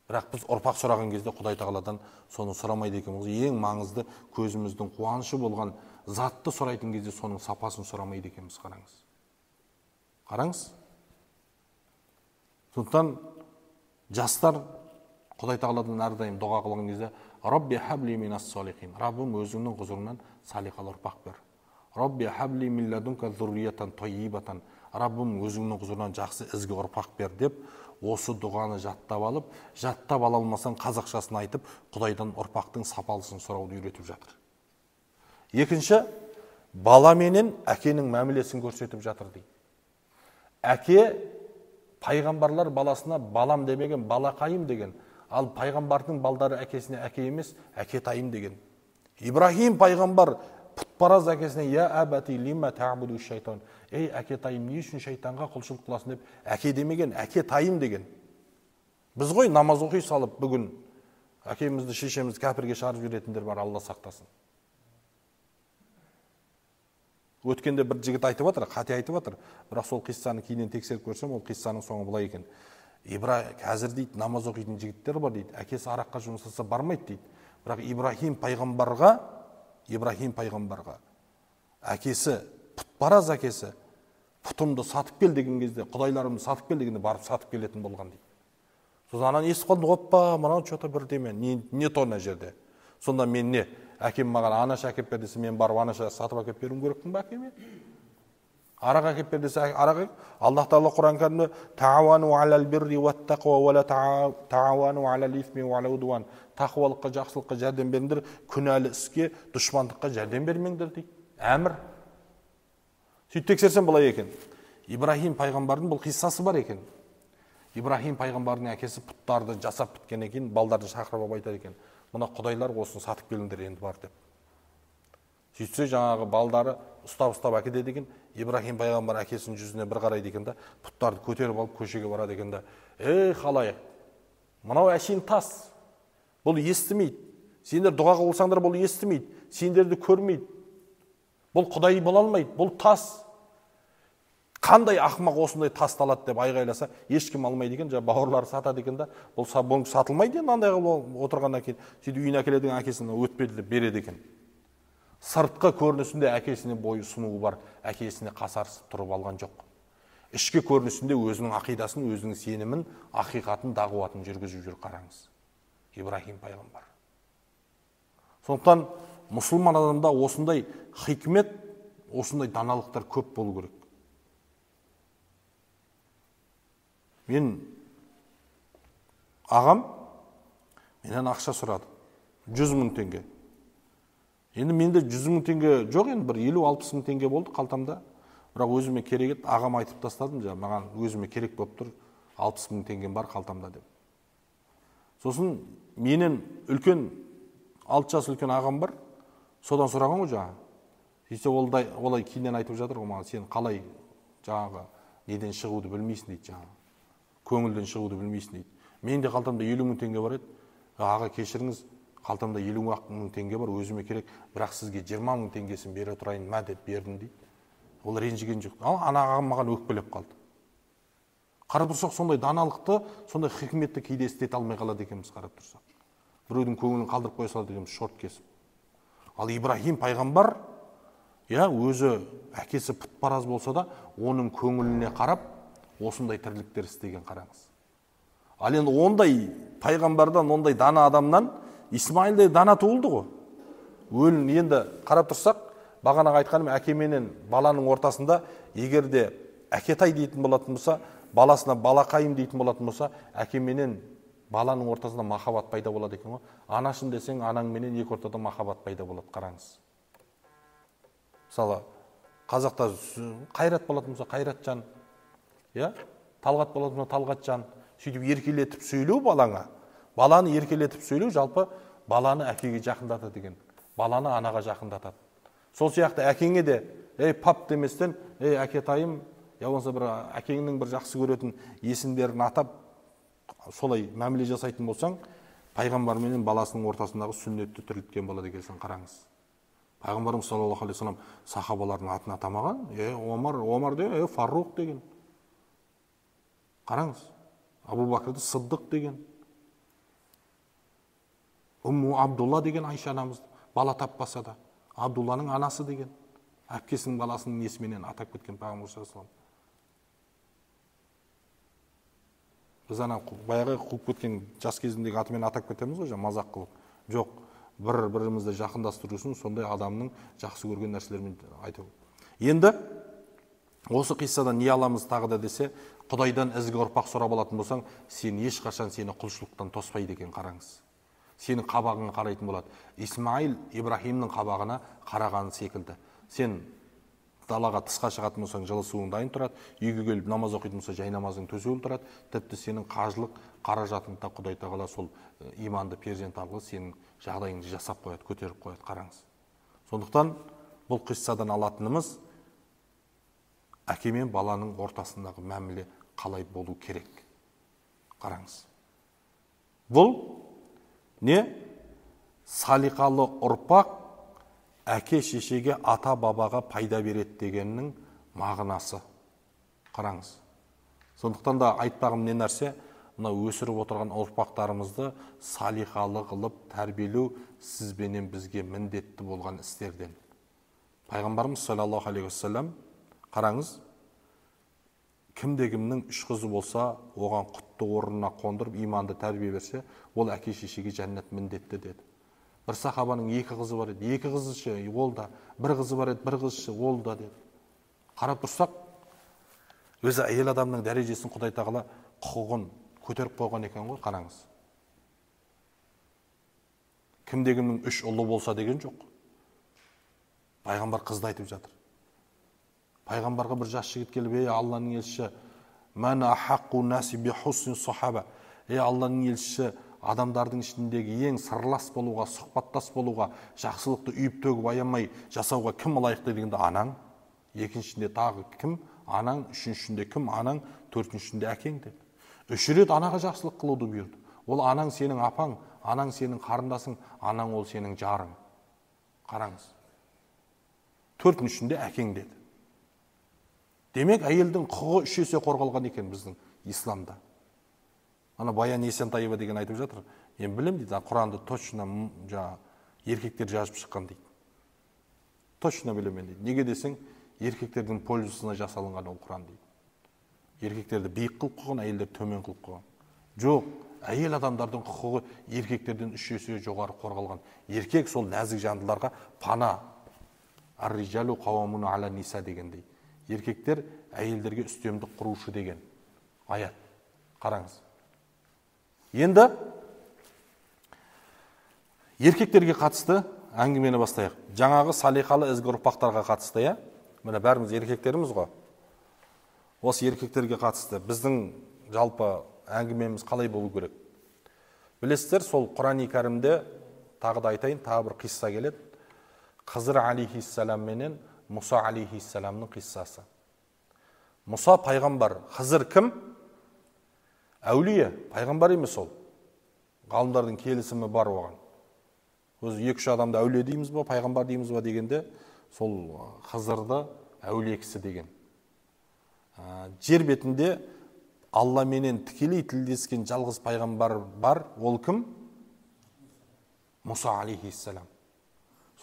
Бірақ біз ұрпақ сұраған кезде Құдай Тағаладан соны сұрамайды екенбіз. Ең маңызды көзіміздің қуанышы болған затты сұрайтын кезде соның сапасын сұрамайды екенбіз, қараңыз. Қараңыз. Сондықтан жастар Құдай Тағаладан әрдайым дұға қылған кезде Рабби хабли минас салихин. Раббым, өзіңнің құзырыңнан салиқалы ұрпақ бер. Рабби хабли мин ладунка зурриятан таййибатан. Раббым, өзіңнің құзырынан жақсы ізгі ұрпақ бер деп осы дұғаны жаттап алып, жаттап ала алмасаң қазақшасын айтып, Құдайдан ұрпақтың сапалысын сұрауды үйретіп жатыр. Екінші, бала менен әкенің мәмілесін көрсетіп жатыр дейді. Әке пайғамбарлар баласына балам демеген, балақайым деген. Ал пайғамбардың балдары әкесіне әке емес, әкетайым деген. Ибрахим пайғамбар пұтпараз әкесіне «Я әбәти лима та'буду шайтан». Ей, әкетайым, не үшін шайтанға құлшылық қыласың деп әке демеген, әкетайым деген. Біз ғой намаз оқи салып бүгін әкемізді, шешемізді кәпірге шығарып жіберетіндер бар, Алла сақтасын. Өткенде бір жігіт айтып жатыр, қате айтып жатыр, бірақ сол қиссаны кейіннен тексеріп көрсем, ол қиссаның соңы былай екен. Қазір дейді намаз оқитын жігіттер бар дейді, әкесі араққа жұмсаса бармайды дейді. Бірақ Ибрахим пайғамбарға әкесі, пұтпараз әкесі, пұтымды сатып кел деген кезде, құдайларымды сатып кел дегенде барып сатып келетін болған дейді. Сосын ананы естіп қалдым, оппа, мынау что-то бірдеме, не то мына жерде. Сонда мен не, әкем маған анаша әкеп бер десе, мен барып анаша сатып әкеп беруім керекпін бе әкеме? Арақ әкеп бер десе, арақ. Аллах Тағала Құран кәрімде «Тағауану алал бирри уат-тақва, уа ла тағауану алал исми уал удуан». Тақуалыққа, жақсылыққа жәрдем беріңдер, күнәлі іске, дұшпандыққа жәрдем бермеңдер дейді. Әмір. Сөйтіп тексерсем былай екен. Ибрахим пайғамбардың бұл қиссасы бар екен. Ибрахим пайғамбардың әкесі пұттарды жасап біткеннен кейін балдарды шақырып алып айтады екен. Мына құдайлар осыны сатып келіңдер енді бар деп. Сөйтсе жаңағы балдары ұстап-ұстап әкетеді екен. Ибрахим пайғамбар әкесінің жүзіне бір қарайды екен да, пұттарды көтеріп алып көшеге барады екен да. Ей халайық, мынау әшейін тас. Бұл естімейді. Сендер дұға қылсаңдар бұл естімейді. Сендерді көрмейді. Бұл құдай бола алмайды. Бұл тас. Қандай ақымақ осындай тасты алады деп айғайласа, ешкім алмайды екен. Жаңа бауырлары сатады екен да, бұл сатылмайды енді андай қылып отырғаннан кейін. Сөйтіп үйіне әкеледі, әкесіне өтпеді деп береді екен. Сыртқы көрінісінде әкесіне бойы сұнуы бар, әкесіне қасарысып тұрып алған жоқ. Ішкі көрінісінде өзінің ақидасын, өзінің сенімін, ақиқатын, дағуатын жүргізіп жүр, қараңыз. Ибрахим пайғамбар. Сондықтан мұсылман адамда осындай хикмет, осындай даналықтар көп болу керек. Мен ағам менен ақша сұрады. 100 мың теңге. Енді менде 100 мың теңге жоқ, енді бір 50-60 мың теңге болды қалтамда. Бірақ өзіме керек еді, ағам айтып тастадым, жаңа маған өзіме керек болып тұр, 60 мың теңгем бар қалтамда деп. Сосын менен үлкен, 6 жас үлкен ағам бар, содан сұраған ғой жаңа. Сөйтсе олай кейіннен айтып жатыр ғой маған, сен қалай жаңағы неден шығуды білмейсің дейді жаңағы. Көңілден шығуды білмейсің дейді. Менде қалтамда 50 мың теңге бар еді. Аға кешіріңіз, қалтамда 50 мың теңге бар, өзіме керек, бірақ сізге 20 мың теңгесін бере тұрайын мә деп бердім дейді. Ол ренжіген жоқ. Ал ана ағам маған өкпелеп қалды. Қарап тұрсақ, сондай даналықты, сондай хикметті кейде істете алмай қалады екенбіз, қарап тұрсақ. Біреудің көңілін қалдырып қоя салады екенбіз, шорт кесіп. Ал Ибрахим пайғамбар, я өзі әкесі пұтпараз болса да, оның көңіліне қарап, осындай тірліктер істеген, қараңыз. Ал енді ондай пайғамбардан, ондай дана адамнан Исмаилдай дана туылды ғой. Өлін енді қарап тұрсақ, бағанағы айтқаным, әке менен баланың ортасында егер де әкетай дейтін болатын болса, баласына балақайым дейтін болатын болса, әке менен баланың ортасында махаббат пайда болады екен ғой. Анашын десең, анаң менен екі ортада махаббат пайда болады, қараңыз. Мысалы, қазақта Қайрат болатын болса, Қайратжан, иә? Талғат болатын болса, Талғатжан. Сөйтіп еркелетіп сөйлеу балаңа. Баланы еркелетіп сөйлеу жалпы баланы әкеге жақындатады деген. Баланы анаға жақындатады. Сол сияқты әкеңе де, ей пап деместен, ей әкетайым, я болмаса бір әкеңнің бір жақсы көретін есімдерін атап, Солай мәміле жасайтын болсаң, пайғамбар менен баласының ортасындағы сүннетті тірілткен болады екенсің, қараңыз. Пайғамбарымыз саллаллаху алейхи вассалам сахабалардың атын атамаған. Омар, Омар деген, Фаруқ деген. Қараңыз, Абу Бәкірді Сыддық деген. Умму Абдулла деген Айша анамыз, бала таппаса да, Абдулланың анасы деген. Әпкесінің баласының есімінен атап кеткен пайғамбар саллаллаху алейхи вассалам. Біз ана баяғы қуып кеткен жас кезіндегі атымен атап кетеміз ғой, мазақ қылып. Жоқ, бір-бірімізді жақындастыру үшін сондай адамның жақсы көрген нәрселерімен айту. Енді осы қиссадан не аламыз тағы да десе, Құдайдан ізгі ұрпақ сұрап алатын болсаң, сен ешқашан сені құлшылықтан тоспайды екен, қараңыз. Сенің қабағыңа қарайтын болады. Исмаил Ибраһимнің қабағына қараған секілді. Сен далаға тысқа шығатын болсаң, жылы суың дайын тұрады, үйге келіп намаз оқитын болса, жай намазың төсеулі тұрады. Тіпті сенің қажылық қаражатыңды да Құдай тағала сол иманды перзент арқылы сенің жағдайыңды жасап қояды, көтеріп қояды, қараңыз. Сондықтан бұл қиссадан алатынымыз әке мен баланың ортасындағы мәміле қалай болу керек, қараңыз. Бұл не? Салиқалы ұрпақ әке шешеге, ата бабаға пайда береді дегеннің мағынасы, қараңыз. Сондықтан да айтпағым не нәрсе, мына өсіріп отырған ұрпақтарымызды салиқалы қылып тәрбиелеу сіз бенен бізге міндетті болған істерден. Пайғамбарымыз саллаллаху алейхи уассалам, қараңыз, кімде кімнің үш қызы болса, оған құтты орнына қондырып иманды тәрбие берсе, ол әке шешеге жәннат міндетті деді. Бір сахабаның екі қызы бар еді, екі қызы ше, ол да, бір қызы бар еді, бір қызы ше, ол да деді. Қарап тұрсақ, өзі әйел адамның дәрежесін Құдай тағала құқығын көтеріп қойған екен ғой, қараңыз. Кімде кімнің үш ұлы болса деген жоқ. Пайғамбар қызды айтып жатыр. Пайғамбарға бір жас жігіт келіп, ей Алланың елшісі, мән ахаққу наси би хусни сахаба. Ей Алланың елшісі, адамдардың ішіндегі ең сырлас болуға, сұхбаттас болуға, жақсылықты үйіп төгіп аямай жасауға кім лайықты дегенде анаң, екіншісінде тағы кім? Анаң, үшіншісінде кім? Анаң, төртіншісінде әкең деді. Үш рет анаға жақсылық қылуды бұйырды. Ол анаң сенің апаң, анаң сенің қарындасың, анаң ол сенің жарың. Қараңыз. Төртіншісінде әкең деді. Демек, әйелдің құқығы үш есе қорғалған екен біздің исламда. Ана Баян Есентаева деген айтып жатыр. Мен білем дейді, Құранды точно жаңа еркектер жазып шыққан дейді. Точно білемін дейді. Неге десең, еркектердің пользасына жасалынған ол Құран дейді. Еркектерді биік қылып қойған, әйелдерді төмен қылып қойған. Жоқ, әйел адамдардың құқығы еркектерден үш есе жоғары қорғалған. Еркек сол нәзік жандыларға пана. Ар-рижалу қауамуна ала ниса дегендей. Еркектер әйелдерге үстемдік құрушы деген аят. Қараңыз. Енді еркектерге қатысты әңгімені бастайық. Жаңағы салиқалы ізгі ұрпақтарға қатысты, иә? Міне бәріміз еркектеріміз ғой. Осы еркектерге қатысты біздің жалпы әңгімеміз қалай болу керек? Білесіздер, сол Құран-и Кәрімде тағы да айтайын, тағы бір қисса келеді. Қызыр алейхиссалам менен Мұса алейхиссаламның қиссасы. Мұса пайғамбар, Хызыр кім? Әулие, пайғамбар емес ол. Ғалымдардың келісімі бар оған. Өзі екі-үш адамды әулие дейміз ба, пайғамбар дейміз ба дегенде, сол Хызырды әулие кісі деген. Жер бетінде Алла менен тікелей тілдескен жалғыз пайғамбар бар, ол кім? Мұса алейхиссалам.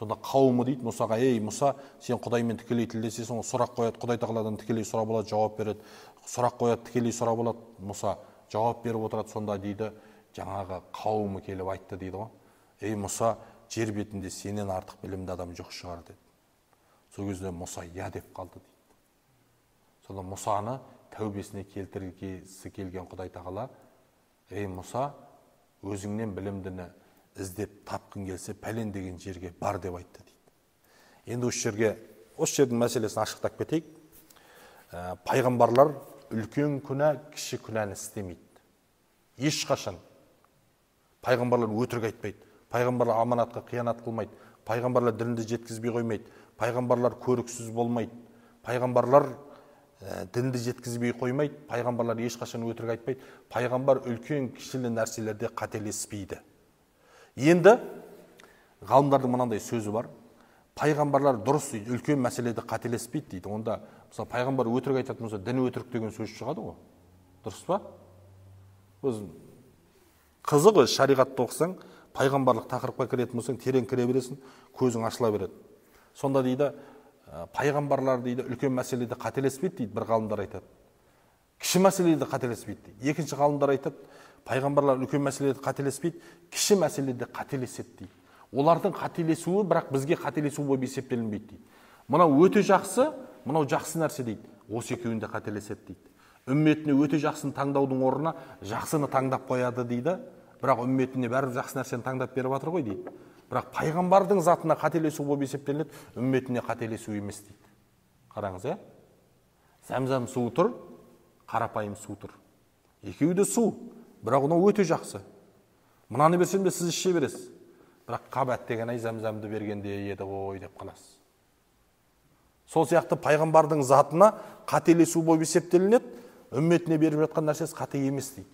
Сонда қауымы дейді Мұсаға, ей Мұса, сен Құдаймен тікелей тілдесесің, ол сұрақ қояды, Құдай тағаладан тікелей сұрап алады, жауап береді. Сұрақ қояды, тікелей сұрап алады, Мұса жауап беріп отырады. Сонда дейді, жаңағы қауымы келіп айтты дейді ғой. Ей Мұса, жер бетінде сенен артық білімді адам жоқ шығар деді. Сол кезде Мұса я деп қалды дейді. Сонда Мұсаны тәубесіне келтіргісі келген Құдай тағала, ей Мұса, өзіңнен білімдіні іздеп тапқың келсе, пәлен деген жерге бар деп айтты дейді. Енді осы жерге, осы жердің мәселесін ашықтап кетейік. Пайғамбарлар үлкен күнә, кіші күнәні істемейді. Ешқашан. Пайғамбарлар өтірік айтпайды. Пайғамбарлар аманатқа қиянат қылмайды. Пайғамбарлар дінді жеткізбей қоймайды. Пайғамбарлар көріксіз болмайды. Пайғамбарлар дінді жеткізбей қоймайды, пайғамбарлар ешқашан өтірік айтпайды, пайғамбар үлкен кішілі нәрселерде қателеспейді. Енді ғалымдардың мынандай сөзі бар: пайғамбарлар дұрыс дейді, үлкен мәселеде қателеспейді дейді. Онда мысалы пайғамбар өтірік айтатын болса, дін өтірік деген сөз шығады ғой, дұрыс па? Өзі қызық, өзі шариғатты оқысаң, пайғамбарлық тақырыпқа кіретін болсаң, терең кіре бересің, көзің ашыла береді. Сонда дейді, пайғамбарлар дейді үлкен мәселеде қателеспейді дейді, бір ғалымдар айтады. Кіші мәселеде қателеспейді дейді. Екінші ғалымдар айтады, пайғамбарлар үлкен мәселеде қателеспейді, кіші мәселеде қателеседі дейді. Олардың қателесуі бірақ бізге қателесу болып есептелінбейді дейді. Мынау өте жақсы, мынау жақсы нәрсе дейді. Осы екеуінде қателеседі дейді. Үмметіне өте жақсыны таңдаудың орнына жақсыны таңдап қояды дейді. Бірақ үмметіне бәрібір жақсы нәрсені таңдап беріп жатыр ғой дейді. Бірақ пайғамбардың затына қателесу болып есептелінеді, үмметіне қателесу емес дейді. Қараңыз, ә? Зәмзәм суы тұр, қарапайым су тұр. Екеуі де су, бірақ мынау өте жақсы. Мынаны берсем де сіз іше бересіз. Бірақ қап әттеген ай зәмзәмді бергенде еді ғой деп қаласыз. Сол сияқты пайғамбардың затына қателесу болып есептелінеді, үмметіне беріп жатқан нәрсесі қате емес дейді.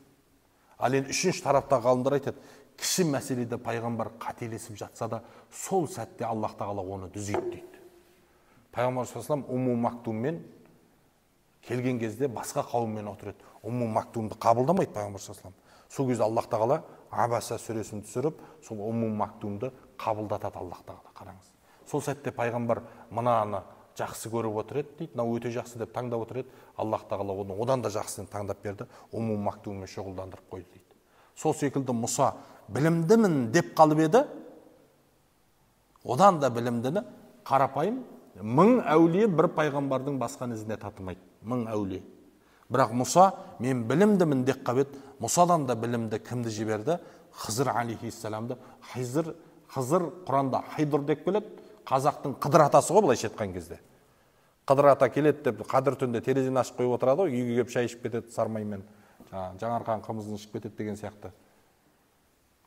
Ал енді үшінші тараптағы ғалымдар айтады, кіші мәселеде пайғамбар қателесіп жатса да, сол сәтте Аллах тағала оны түзейді дейді. Пайғамбар саллаллаху алейхи вассалам Умму Мактуммен келген кезде басқа қауыммен отыр еді. Умму Мактумды қабылдамайды пайғамбар саллаллаху алейхи вассалам. Сол кезде Аллах тағала Абаса сүресін түсіріп, сол Умму Мактумды қабылдатады Аллах тағала. Қараңыз. Сол сәтте пайғамбар мынаны жақсы көріп отыр еді дейді, мынау өте жақсы деп таңдап отыр еді. Аллах тағала оны одан да жақсыны таңдап берді, Умму Мактуммен шұғылдандырып қойды дейді. Сол секілді Мұса білімдімін деп қалып еді, одан да білімдіні қарапайым 1000 әулие бір пайғамбардың басқан ізіне татымайды, 1000 әулие. Бірақ Мұса мен білімдімін деп қалып еді, Мұсадан да білімді кімді жіберді? Хызыр алейхиссаламды. Хызыр Құранда Хайдыр деп келеді, қазақтың Қыдыр атасы ғой былайша айтқан кезде. Қыдыр ата келеді деп қадір түнде терезені ашып қойып отырады ғой, үйге келіп шай ішіп кетеді сармаймен, жаңарқан қымызын ішіп кетеді деген сияқты.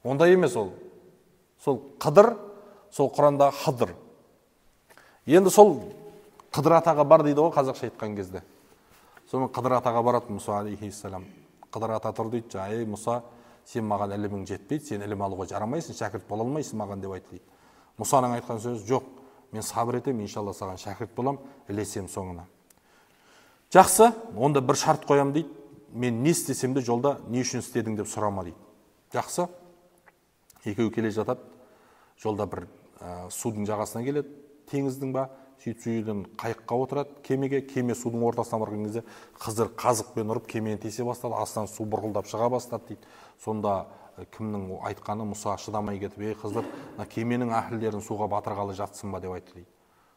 Ондай емес ол. Сол Қыдыр, сол Құранда Хыдыр. Енді сол Қыдыр атаға бар дейді ғой қазақша айтқан кезде. Сонымен Қыдыр атаға барады Мұса алейхиссалам. Қыдыр ата тұр дейді, ей Мұса, сен маған ілімің жетпейді, сен ілім алуға жарамайсың, шәкірт бола алмайсың маған деп айтты дейді. Мұсаның айтқан сөзі жоқ, мен сабыр етемін, иншалла саған шәкірт болам, ілесем соңына. Жақсы, онда бір шарт қоям дейді, мен не істесем де жолда не үшін істедің деп сұрама дейді. Жақсы, екеуі келе жатады, жолда бір судың жағасына келеді, теңіздің ба, сөйтіп сол жерден қайыққа отырады, кемеге, кеме судың ортасына барған кезде Хызыр қазықпен ұрып кемені тесе бастады, астынан су бұрқылдап шыға бастады дейді. Сонда кімнің айтқаны, Мұса шыдамай кетіп, ей Хызыр, мына кеменің әһілдерін суға батырғалы жатсың ба деп айтты дейді.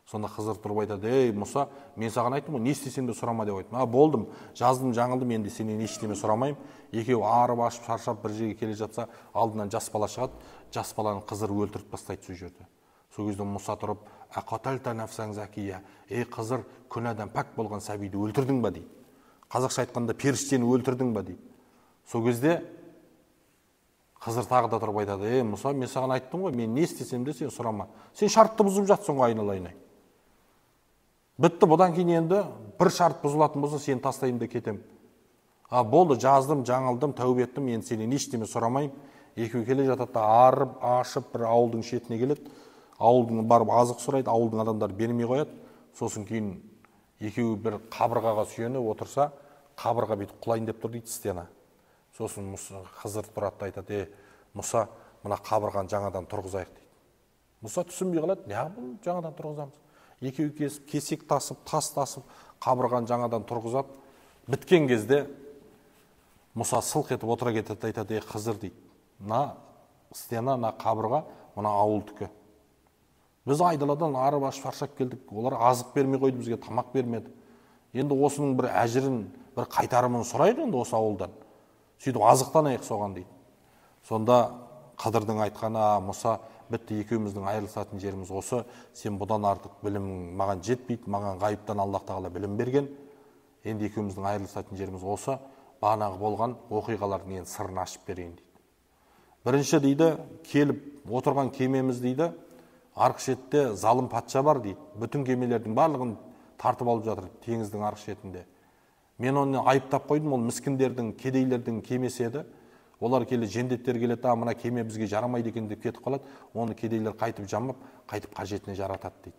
Сонда Хызыр тұрып айтады, ей Мұса, мен саған айттым ғой, не істесем де сұрама деп айттым. А болдым, жаздым, жаңылдым, енді сенен ештеме сұрамаймын. Екеуі арып ашып, шаршап бір жерге келе жатса, алдынан жас бала шығады, жас баланы Хызыр өлтіріп тастайды сол жерде. Сол кезде Мұса тұрып, «Ақаталта нафсан закия», ей Хызыр, күнәдан пәк болған сәбиді өлтірдің ба дейді. Қазақша айтқанда періштені өлтірдің ба дейді. Сол кезде Хызыр тағы да тұрып айтады, ей Мұса, мен саған айттым ғой, мен не істесем де сен сұрама. Сен шартты бұзып жатсың ғой айналайын. Бітті, бұдан кейін енді бір шарт бұзылатын болса, сені тастаймын да кетем. А болды, жаздым, жаңылдым, тәубе еттім, енді сенен ештеме сұрамаймын. Екеуі келе жатады да арып, ашып бір ауылдың шетіне келеді. Ауылдың барып азық сұрайды, ауылдың адамдары бермей қояды. Сосын кейін екеуі бір қабырғаға сүйеніп отырса, қабырға бүйтіп құлайын деп тұр дейді, стена. Сосын Хызыр тұрады да айтады, е Мұса, мына қабырғаны жаңадан тұрғызайық дейді. Мұса түсінбей қалады, неғып бұны жаңадан тұрғызамыз? Екеуі кесіп, кесек тасып, тас тасып, қабырғаны жаңадан тұрғызады. Біткен кезде Мұса сылқ етіп отыра кетеді, айтады, е Хызыр дейді, мына стена, мына қабырға, мына ауылдікі. Біз айдаладан арып ашып шаршап келдік, олар азық бермей қойды, бізге тамақ бермеді. Енді осының бір әжірін, бір қайтарымын сұрайық енді осы ауылдан. Сөйтіп азықтанайық соған дейді. Сонда Қыдырдың айтқаны, Мұса, бітті, екеуміздің айырылысатын жеріміз осы, сен бұдан артық білімің маған жетпейді, маған ғайыптан Аллах тағала білім берген. Енді екеуміздің айырылысатын жеріміз осы, бағанағы болған оқиғалардың енді сырын ашып берейін дейді. Бірінші дейді, келіп отырған кемеміз дейді, арғы шетте залым патша бар дейді. Бүтін кемелердің барлығын Тартып алып жатыр теңіздің арғы шетінде. Мен оны айыптап қойдым, ол міскіндердің, кедейлердің кемесі еді. Олар келе, жендеттер келеді, а мына кеме бізге жарамайды екен деп кетіп қалады. Оны кедейлер қайтып жамап, қайтып қажетіне жаратады дейді.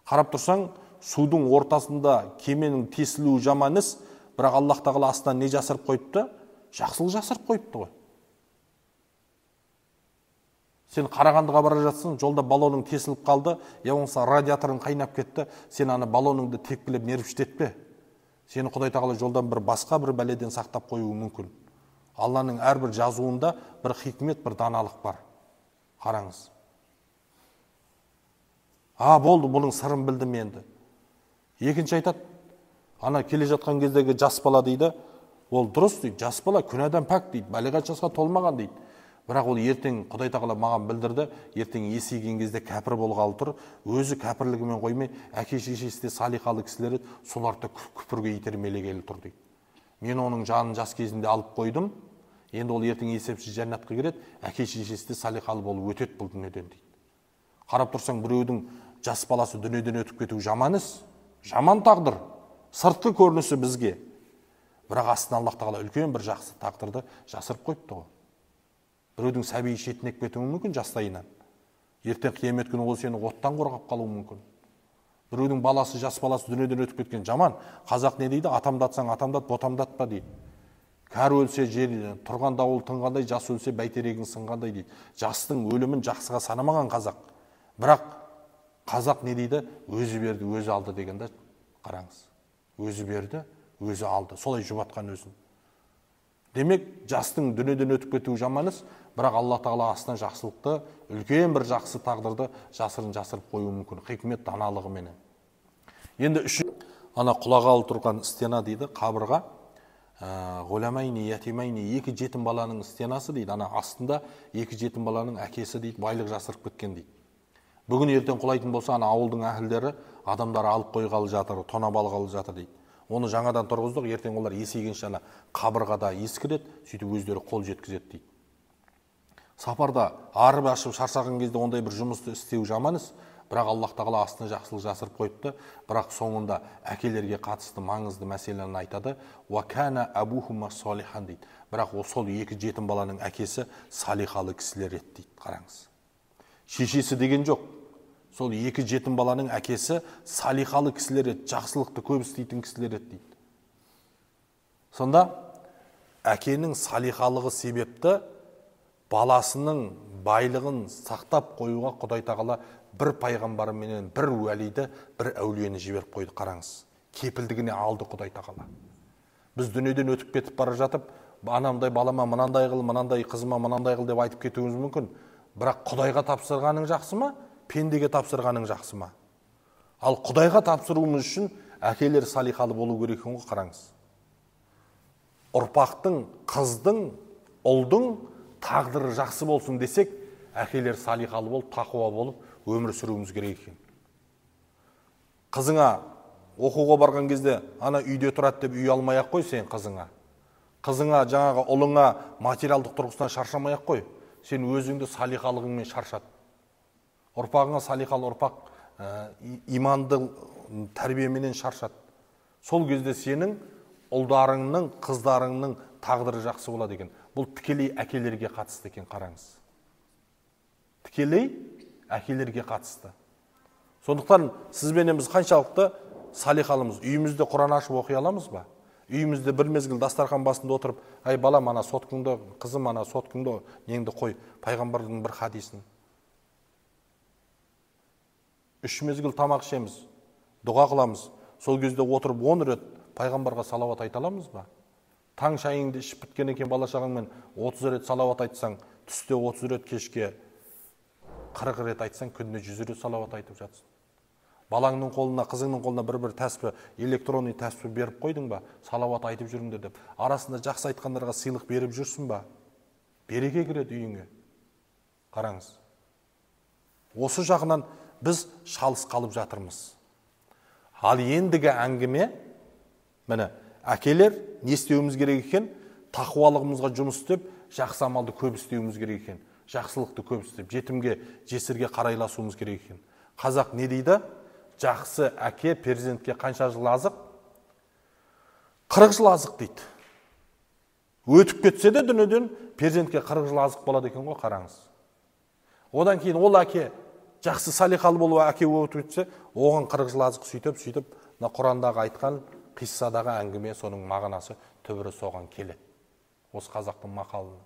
Қарап тұрсаң, судың ортасында кеменің тесілуі жаман іс, бірақ Аллах тағала астынан не жасырып қойыпты? Жақсылық жасырып қойыпты ғой. Сен Қарағандыға бара жатсың, жолда баллоның тесіліп қалды, я болмаса радиаторың қайнап кетті, сен ана баллоныңды тепкілеп нервіштетпе. Сені Құдай тағала жолдан бір басқа бір бәледен сақтап қоюы мүмкін. Алланың әрбір жазуында бір хикмет, бір даналық бар. Қараңыз. А, болды, бұның сырын білдім енді. Екінші айтады, ана келе жатқан кездегі жас бала дейді, ол дұрыс дейді, жас бала күнәдан пәк дейді, балиғат жасқа толмаған дейді. Бірақ ол ертең Құдай тағала маған білдірді, ертең есейген кезде кәпір болғалы тұр, өзі кәпірлігімен қоймай, әке шешесі де салиқалы кісілер еді, соларды күпірге итермелегелі тұр дейді. Мен оның жанын жас кезінде алып қойдым, енді ол ертең есепсіз жәннатқа кіреді, әке шешесі де салиқалы болып өтеді бұл дүниеден дейді. Қарап тұрсаң, біреудің жас баласы дүниеден өтіп кету жаман іс, жаман тағдыр, сыртқы көрінісі бізге. Бірақ астына Аллах тағала үлкен бір жақсы тағдырды жасырып қойыпты ғой. Біреудің сәбиі шетінеп кетуі мүмкін жастайынан. Ертең қиямет күні ол сені оттан қорғап қалуы мүмкін. Біреудің баласы, жас баласы дүниеден өтіп кеткен жаман. Қазақ не дейді? Атамдатсаң атамдат, ботамдатпа дейді. Кәрі өлсе жер тұрған дауыл тынғандай, жас өлсе бәйтерегің сынғандай дейді. Жастың өлімін жақсыға санамаған қазақ. Бірақ қазақ не дейді? Өзі берді, өзі алды дегенде қараңыз. Өзі берді, өзі алды. Солай жұбатқан өзін. Демек, жастың дүниеден өтіп кетуі жаман іс, бірақ Алла тағала астына жақсылықты, үлкен бір жақсы тағдырды жасырын жасырып қоюы мүмкін, хикмет даналығыменен. Енді үш, ана құлағалы тұрған стена дейді, қабырға, ғұламайни, ятимайни, екі жетім баланың стенасы дейді, ана астында екі жетім баланың әкесі дейді, байлық жасырып кеткен дейді. Бүгін ертең құлайтын болса, ана ауылдың әһілдері адамдар алып қойғалы жатыр, тонап алғалы жатыр дейді. Оны жаңадан тұрғыздық, ертең олар есейгенше ана қабырғада ескіреді, сөйтіп өздері қол жеткізеді дейді. Сапарда арып ашып шаршаған кезде ондай бір жұмысты істеу жаман іс, бірақ Аллах тағала астына жақсылық жасырып қойыпты. Бірақ соңында әкелерге қатысты маңызды мәселені айтады. Уа кана абухума салихан дейді. Бірақ ол сол екі жетім баланың әкесі салиқалы кісілер еді дейді. Қараңыз. Шешесі деген жоқ. Сол екі жетім баланың әкесі салиқалы кісілер еді, жақсылықты көп істейтін кісілер еді дейді. Сонда әкенің салиқалығы себепті баласының байлығын сақтап қоюға Құдай тағала бір пайғамбарменен бір уәлиді, бір әулиені жіберіп қойды. Қараңыз. Кепілдігіне алды Құдай тағала. Біз дүниеден өтіп кетіп бара жатып, анамдай балама мынандай қыл, мынандай қызыма мынандай қыл деп айтып кетуіміз мүмкін. Бірақ Құдайға тапсырғаның жақсы ма? Пендеге тапсырғаның жақсы ма? Ал Құдайға тапсыруымыз үшін әкелер салиқалы болу керек екен ғой, қараңыз. Ұрпақтың, қыздың, ұлдың тағдыры жақсы болсын десек, әкелер салиқалы болып, тақуа болып өмір сүруіміз керек екен. Қызыңа оқуға барған кезде ана үйде тұрады деп үй алмай ақ қой сен қызыңа. Қызыңа, жаңағы ұлыңа материалдық тұрғысынан шаршамай ақ қой. Сен өзіңді салиқалығыңмен шаршат. Ұрпағыңа салиқалы ұрпақ, иманды тәрбиеменен шаршат. Сол кезде сенің ұлдарыңның, қыздарыңның тағдыры жақсы болады екен. Бұл тікелей әкелерге қатысты екен, қараңыз. Тікелей әкелерге қатысты. Сондықтан сізбенен біз қаншалықты салиқалымыз, үйімізде Құран ашып оқи аламыз ба? Үйімізде бір мезгіл дастархан басында отырып, ай балам, ана соткаңды, қызым, ана соткаңды, неңді қой, пайғамбардың бір хадисін. Үш мезгіл тамақ ішеміз, дұға қыламыз. Сол кезде отырып 10 рет пайғамбарға салауат айта аламыз ба? Таң шайыңды ішіп біткен екен бала шағаңмен 30 рет салауат айтсаң, түсте 30 рет, кешке 40 рет айтсаң, күніне 100 рет салауат айтып жатсың. Балаңның қолына, қызыңның қолына бір-бір тәспі, электронный тәспі беріп қойдың ба? Салауат айтып жүріңдер деп. Арасында жақсы айтқандарға сыйлық беріп жүрсің ба? Береке кіреді үйіңе. Қараңыз. Осы жағынан біз шалыс қалып жатырмыз. Ал ендігі әңгіме, міне, әкелер не істеуіміз керек екен? Тақуалығымызға жұмыс істеп, жақсы амалды көп істеуіміз керек екен. Жақсылықты көп істеп, жетімге, жесірге қарайласуымыз керек екен. Қазақ не дейді? Жақсы әке перзентке қанша жыл азық? 40 жыл азық дейді. Өтіп кетсе де дүниеден перзентке 40 жыл азық болады екен ғой, қараңыз. Одан кейін ол әке жақсы салиқалы болып әке өтіп кетсе, оған 40 жыл азық. Сөйтіп, сөйтіп, мына Құрандағы айтқан қиссадағы әңгіме, соның мағынасы түбірі соған келеді. Осы қазақтың мақалына.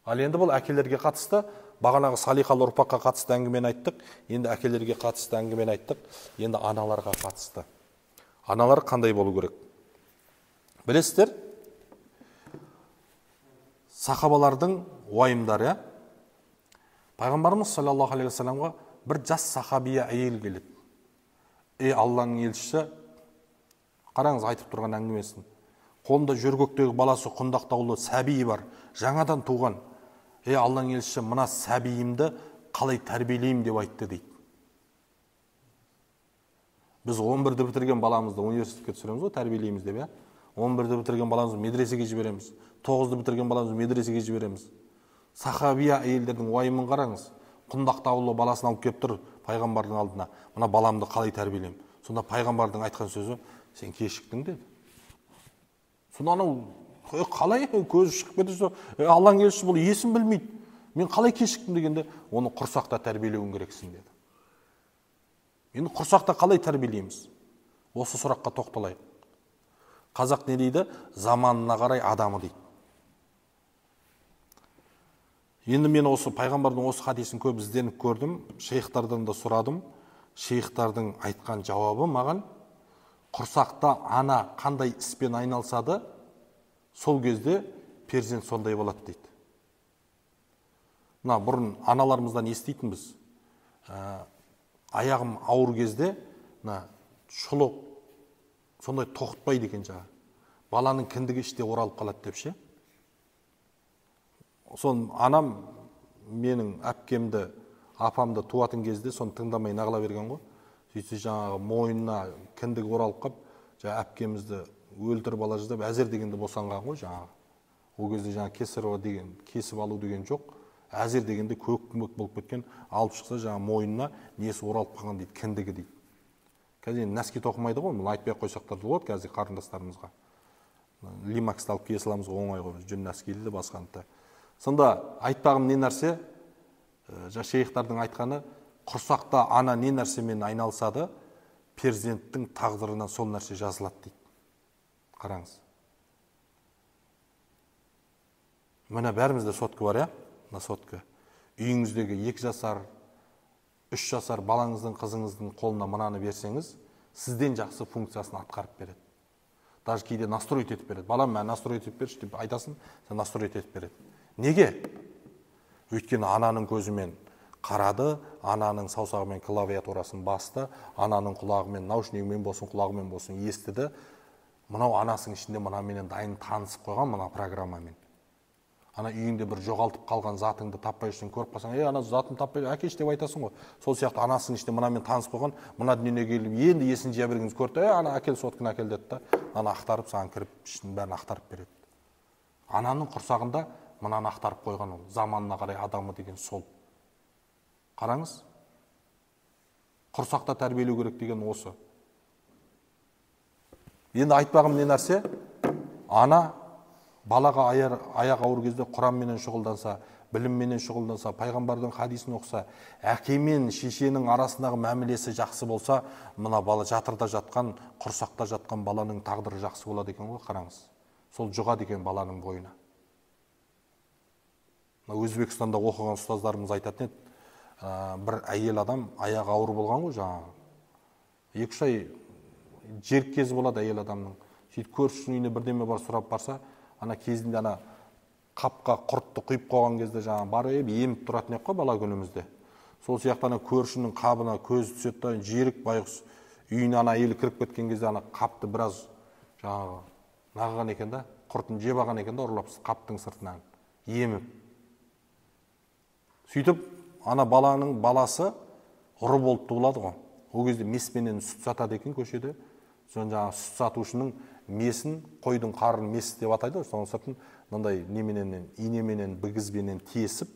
Ал енді бұл әкелерге қатысты, бағанағы салиқалы ұрпаққа қатысты әңгімені айттық, енді әкелерге қатысты әңгімені айттық, енді аналарға қатысты. Аналар қандай болу керек? Білесіздер, сахабалардың уайымдары, иә? Пайғамбарымыз саллаллаху алейхи уассаламға бір жас сахабия әйел келеді. Ей, Алланың елшісі, қараңыз айтып тұрған әңгімесін. Қолында жөргектегі баласы құндақтаулы сәбиі бар, жаңадан туған. Ей, Алланың елшісі, мына сәбиімді қалай тәрбиелеймін деп айтты дейді. Біз 11-ді бітірген баламызды университетке түсіреміз ғой, тәрбиелейміз деп, иә? 11-ді бітірген баламызды медресеге жібереміз, 9-ды бітірген баламызды медресеге жібереміз. Сахабия әйелдердің уайымын қараңыз. Құндақтаулы баласын алып келіп тұр пайғамбардың алдына. Мына баламды қалай тәрбиелеймін? Сонда пайғамбардың айтқан сөзі, сен кешіктің деді. Сонда анау қалай көзі шығып кетті, Алланың елшісі бұл есін білмейді. Мен қалай кешіктім дегенде, оны құрсақта тәрбиелеуің керексің деді. Енді құрсақта қалай тәрбиелейміз? Осы сұраққа тоқталайық. Қазақ не дейді? Заманына қарай адамы дейді. Енді мен осы пайғамбардың осы хадисін көп ізденіп көрдім, шейхтардан да сұрадым. Шейхтардың айтқан жауабы маған, құрсақта ана қандай іспен айналсады, сол кезде перзент сондай болады дейді. Мына бұрын аналарымыздан еститінбіз, аяғым ауыр кезде мына шұлық сондай тоқтпайды екен жаңа. Баланың кіндігі іште оралып қалады деп ше. Сон анам менің әпкемді, апамды туатын кезде соны тыңдамай нағыла берген ғой. Сөйтсе жаңағы мойнына кіндігі оралып қап, жаңа әпкемізді өлтіріп ала жаздап, әзер дегенде босанған ғой жаңағы. Ол кезде жаңа кесарево деген, кесіп алу деген жоқ. Әзер дегенде көк-көк болып кеткен, алып шықса жаңа мойнына несі оралып қалған дейді, кіндігі дейді. Қазір енді нәски тоқымайды ғой, мұны айтпай ақ қойсақ та болады қазір қарындастарымызға. Лимаксты алып кие саламыз ғой, оңай ғой, жүн нәскиді де басқаны да. Сонда айтпағым не нәрсе, шейхтардың айтқаны, құрсақта ана не нәрсемен айналысады, перзенттің тағдырына сол нәрсе жазылады дейді. Қараңыз. Міне бәрімізде сотка бар, иә? Мына сотка. Үйіңіздегі 2 жасар, 3 жасар балаңыздың, қызыңыздың қолына мынаны берсеңіз, сізден жақсы функциясын атқарып береді. Даже кейде настроить етіп береді. Балам, мен настроить етіп берші деп айтасың, сен настроить етіп береді. Неге? Өйткені ананың көзімен қарады, ананың саусағымен клавиатурасын басты, ананың құлағымен, наушнигімен болсын, құлағымен болсын естіді. Мынау анасының ішінде мынаменен дайын танысып қойған мына программамен. Ана үйіңде бір жоғалтып қалған затыңды таппай жүрсең, көріп қалсаң, ей, ана затым таппай, әкеш деп айтасың ғой. Сол сияқты анасының ішінде мынамен танысып қойған, мына дүниеге келіп, енді есін жия бергенде көрді, ей, ана әкел сотканы әкел деді да, ана ақтарып саған кіріп, ішінің бәрін ақтарып береді. Ананың құрсағында мынаны ақтарып қойған ол, заманына қарай адамы деген сол. Қараңыз, құрсақта тәрбиелеу керек деген осы. Енді айтпағым не нәрсе? Ана балаға аяқ ауыр кезде Құранменен шұғылданса, білімменен шұғылданса, пайғамбардың хадисін оқыса, әке мен шешенің арасындағы мәмілесі жақсы болса, мына бала жатырда жатқан, құрсақта жатқан баланың тағдыры жақсы болады екен ғой, қараңыз. Сол жұғады екен баланың бойына. Өзбекстанда оқыған ұстаздарымыз айтатын еді, бір әйел адам аяғы ауыр болған ғой жаңағы. 2-3 ай жерік кезі болады әйел адамның. Сөйтіп көршісінің үйіне бірдеме бар сұрап барса, ана кезінде ана қапқа құртты құйып қойған кезде жаңа барып еміп тұратын ек қой бала күнімізде. Сол сияқты ана көршінің қабына көзі түседі да, жерік байғұс үйіне ана әйелі кіріп кеткен кезде ана қапты біраз жаңағы нағыған екен да, құртын жеп алған екен да, ұрлап қаптың сыртынан еміп. Сөйтіп ана баланың баласы ұры болып туылады ғой. Ол кезде меспенен сүт сатады екен көшеде. Соны жаңағы сүт сатушының месін, қойдың қарнын мес деп атайды ғой, соның сыртын мынандай неменен, инеменен, бігізбенен тесіп,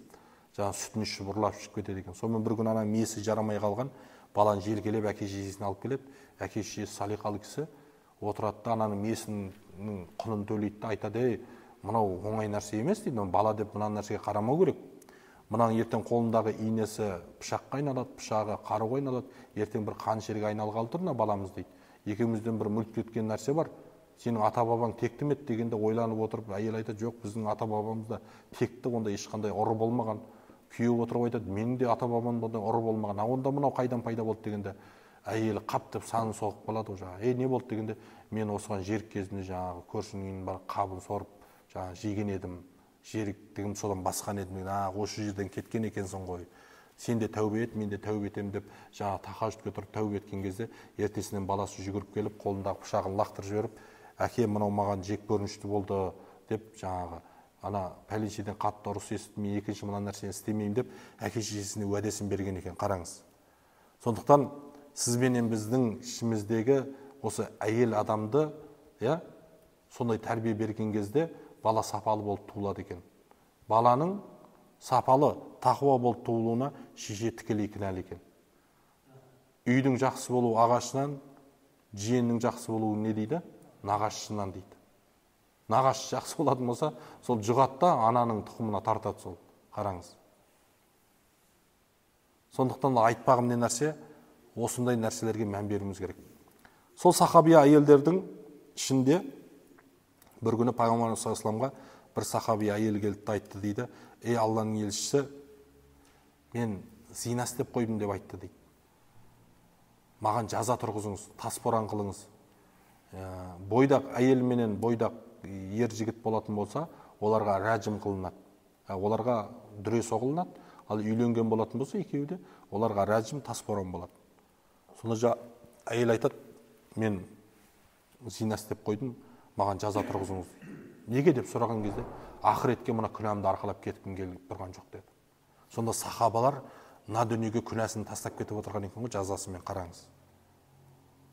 жаңағы сүтін ішіп ұрлап ішіп кетеді екен. Сонымен бір күні ана месі жарамай қалған, Баланы желкелеп әке шешесіне алып келеді. Әке шешесі салиқалы кісі отырады да, ананың месінің құнын төлейді да айтады: ей, мынау оңай нәрсе емес дейді, бала деп мына нәрсеге қарамау керек. Мынаның ертең қолындағы инесі пышаққа айналады, пышағы қаруға айналады, ертең бір қанішерге айналғалы тұр мына баламыз дейді. Екеумізден бір мүлт кеткен нәрсе бар. Сенің ата-бабаң текті ме дегенде ойланып отырып әйел айтады: жоқ, біздің ата-бабамызда текті, онда ешқандай ұры болмаған. Күйеуі отырып айтады: менің де ата-бабамда ондай ұры болмаған. А онда мынау қайдан пайда болды дегенде әйелі қап деп санын соғып қалады ғой жаңағы. Ей, не болды дегенде, мен осыған жерік кезінде жаңағы көршінің үйінің бар қабын сорып жаңағы жеген едім, жеріктігім содан басқан едім деген. А, осы жерден кеткен екенсің ғой, сен де тәубе ет, мен де тәубе етемін деп жаңағы тахажжудке тұрып тәубе еткен кезде ертесінен баласы жүгіріп келіп қолындағы пышағын лақтырып жіберіп, әке, мынау маған жек көрінішті болды деп, жаңағы ана пәленшеден қатты ұрыс естіп, мен екінші мына нәрсені істемеймін деп әке шешесіне уәдесін берген екен. Қараңыз. Сондықтан сіз бенен біздің ішіміздегі осы әйел адамды, иә, сондай тәрбие берген кезде бала сапалы болып туылады екен. Баланың сапалы тақуа болып туылуына шеше тікелей кінәлі екен. Үйдің жақсы болуы ағашынан, жиеннің жақсы болуы не дейді? Нағашысынан дейді. Нағашы жақсы болатын болса, сол жұғады да ананың тұқымына тартады сол. Қараңыз. Сондықтан да айтпағым не нәрсе, осындай нәрселерге мән беруіміз керек. Сол сахабия әйелдердің ішінде бір күні пайғамбарымыз саллаллаху алейхи вассаламға бір сахаби әйел келді де айтты дейді: ей, Алланың елшісі, мен зина істеп қойдым деп айтты дейді. Маған жаза тұрғызыңыз, тас боран қылыңыз. Бойдақ әйел менен бойдақ ер жігіт болатын болса, оларға ражым қылынады, оларға дүре соғылынады. Ал үйленген болатын болса екеуі де, оларға ражым, тас боран болады. Сонда әйел айтады: мен зина істеп қойдым, маған жаза тұрғызыңыз. Неге деп сұраған кезде, ақыретке мына күнәмді арқалап кеткім келіп тұрған жоқ деді. Сонда сахабалар мына дүниеге күнәсін тастап кетіп отырған екен ғой жазасымен. Қараңыз.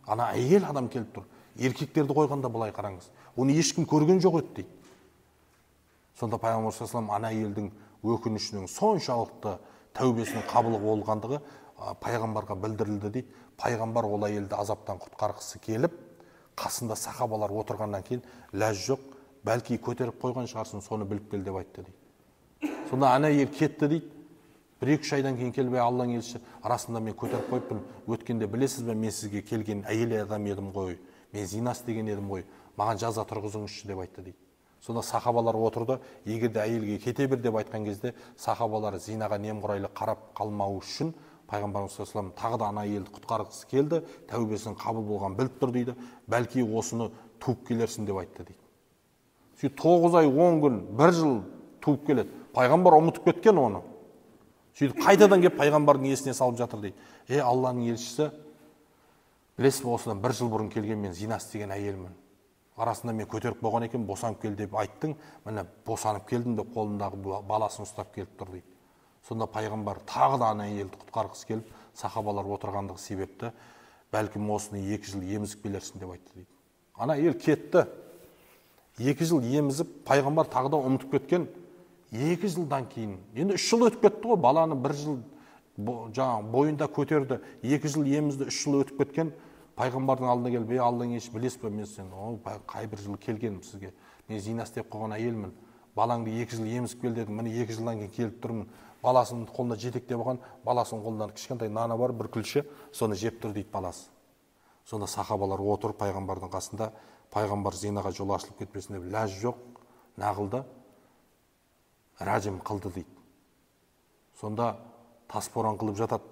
Ана әйел адам келіп тұр. Еркектерді қойғанда былай қараңыз. Оны ешкім көрген жоқ еді дейді. Сонда пайғамбар саллаллаху алейхи вассалам ана әйелдің өкінішінің соншалықты тәубесінің қабыл болғандығы пайғамбарға білдірілді дейді. Пайғамбар ол әйелді азаптан құтқарғысы келіп, қасында сахабалар отырғаннан кейін ләж жоқ, бәлки көтеріп қойған шығарсың, соны біліп кел деп айтты дейді. Сонда ана әйел кетті дейді. Бір-екі үш айдан кейін келіп, Алланың елшісі, арасында мен көтеріп қойыппын, өткенде білесіз бе, мен сізге келген әйел адам едім ғой, мен зина істеген едім ғой, маған жаза тұрғызыңызшы деп айтты дейді. Сонда сахабалар отырды, егер де әйелге кете бер деп айтқан кезде сахабалар зинаға немқұрайлы қарап қалмау үшін пайғамбарымыз саллаллаху алейхи вассалам тағы да ана әйелді құтқарғысы келді, тәубесінің қабыл болғанын біліп тұр дейді, бәлки осыны туып келерсің деп айтты дейді. Сөйтіп 9 ай 10 күн, 1 жыл туып келеді. Пайғамбар ұмытып кеткен оны. Сөйтіп қайтадан келіп пайғамбардың есіне салып жатыр дейді. Е, Алланың елшісі, білесіз бе, осыдан 1 жыл бұрын келген мен зина істеген әйелмін. Арасында мен көтеріп болған екен, босанып кел деп айттың, міне босанып келдім деп қолындағы баласын ұстап келіп тұр дейді. Сонда пайғамбар тағы да ана әйелді құтқарғысы келіп, сахабалар отырғандығы себепті, бәлкім осыны 2 жыл емізіп келерсің деп айтты дейді. Ана әйел кетті. 2 жыл емізіп, пайғамбар тағы да ұмытып кеткен. 2 жылдан кейін, енді 3 жыл өтіп кетті ғой, баланы 1 жыл жаңағы бойында көтерді, 2 жыл емізді, 3 жыл өтіп кеткен. Пайғамбардың алдына келіп, ей, Алланың елшісі, білесіз бе, мен сен, қай бір жыл келгенім сізге, мен зина істеп қойған әйелмін, балаңды 2 жыл емізіп кел дедім, міне 2 жылдан кейін келіп тұрмын. Баласының қолында жетектеп алған, баласының қолында кішкентай наны бар, бір күлше, соны жеп тұр дейді баласы. Сонда сахабалар отыр пайғамбардың қасында, пайғамбар зинаға жол ашылып кетпесін деп ләж жоқ, нағылды, ражым қылды дейді. Сонда тас боран қылып жатады.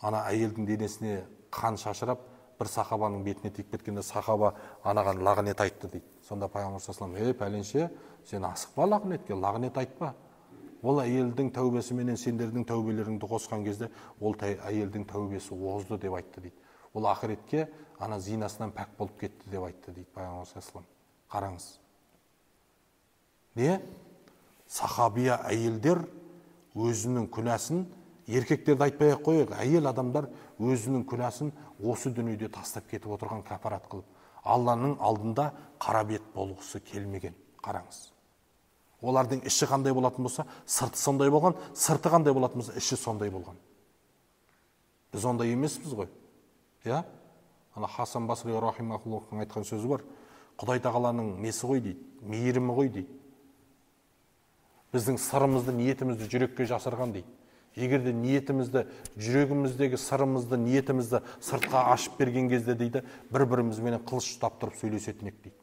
Ана әйелдің денесіне қан шашырап, бір сахабаның бетіне тиіп кеткенде сахаба анаған лағнет айтты дейді. Сонда пайғамбар саллаллаху алейхи вассалам, ей, пәленше, сен асықпа лағнетке, лағнет айтпа. Ол әйелдің тәубесі менен сендердің тәубелеріңді қосқан кезде, ол әйелдің тәубесі озды деп айтты дейді. Ол ақыретке ана зинасынан пәк болып кетті деп айтты дейді пайғамбар саллаллаху алейхи вассалам. Қараңыз. Не? Сахабия әйелдер өзінің күнәсін, еркектерді айтпай ақ қояйық, әйел адамдар өзінің күнәсін осы дүниеде тастап кетіп отырған кәпарат қылып, Алланың алдында қара бет болғысы келмеген. Қараңыз. Олардың іші қандай болатын болса, сырты сондай болған, сырты қандай болатын болса, іші сондай болған. Біз ондай емеспіз ғой. Иә? Ана Хасан Басри рахимахуллахтың айтқан сөзі бар. Құдай тағаланың несі ғой дейді, мейірімі ғой дейді. Біздің сырымызды, ниетімізді жүрекке жасырған дейді. Егер де ниетімізді, жүрегіміздегі сырымызды, ниетімізді сыртқа ашып берген кезде дейді, бір-бірімізбенен қылыш ұстап тұрып сөйлесетін едік дейді.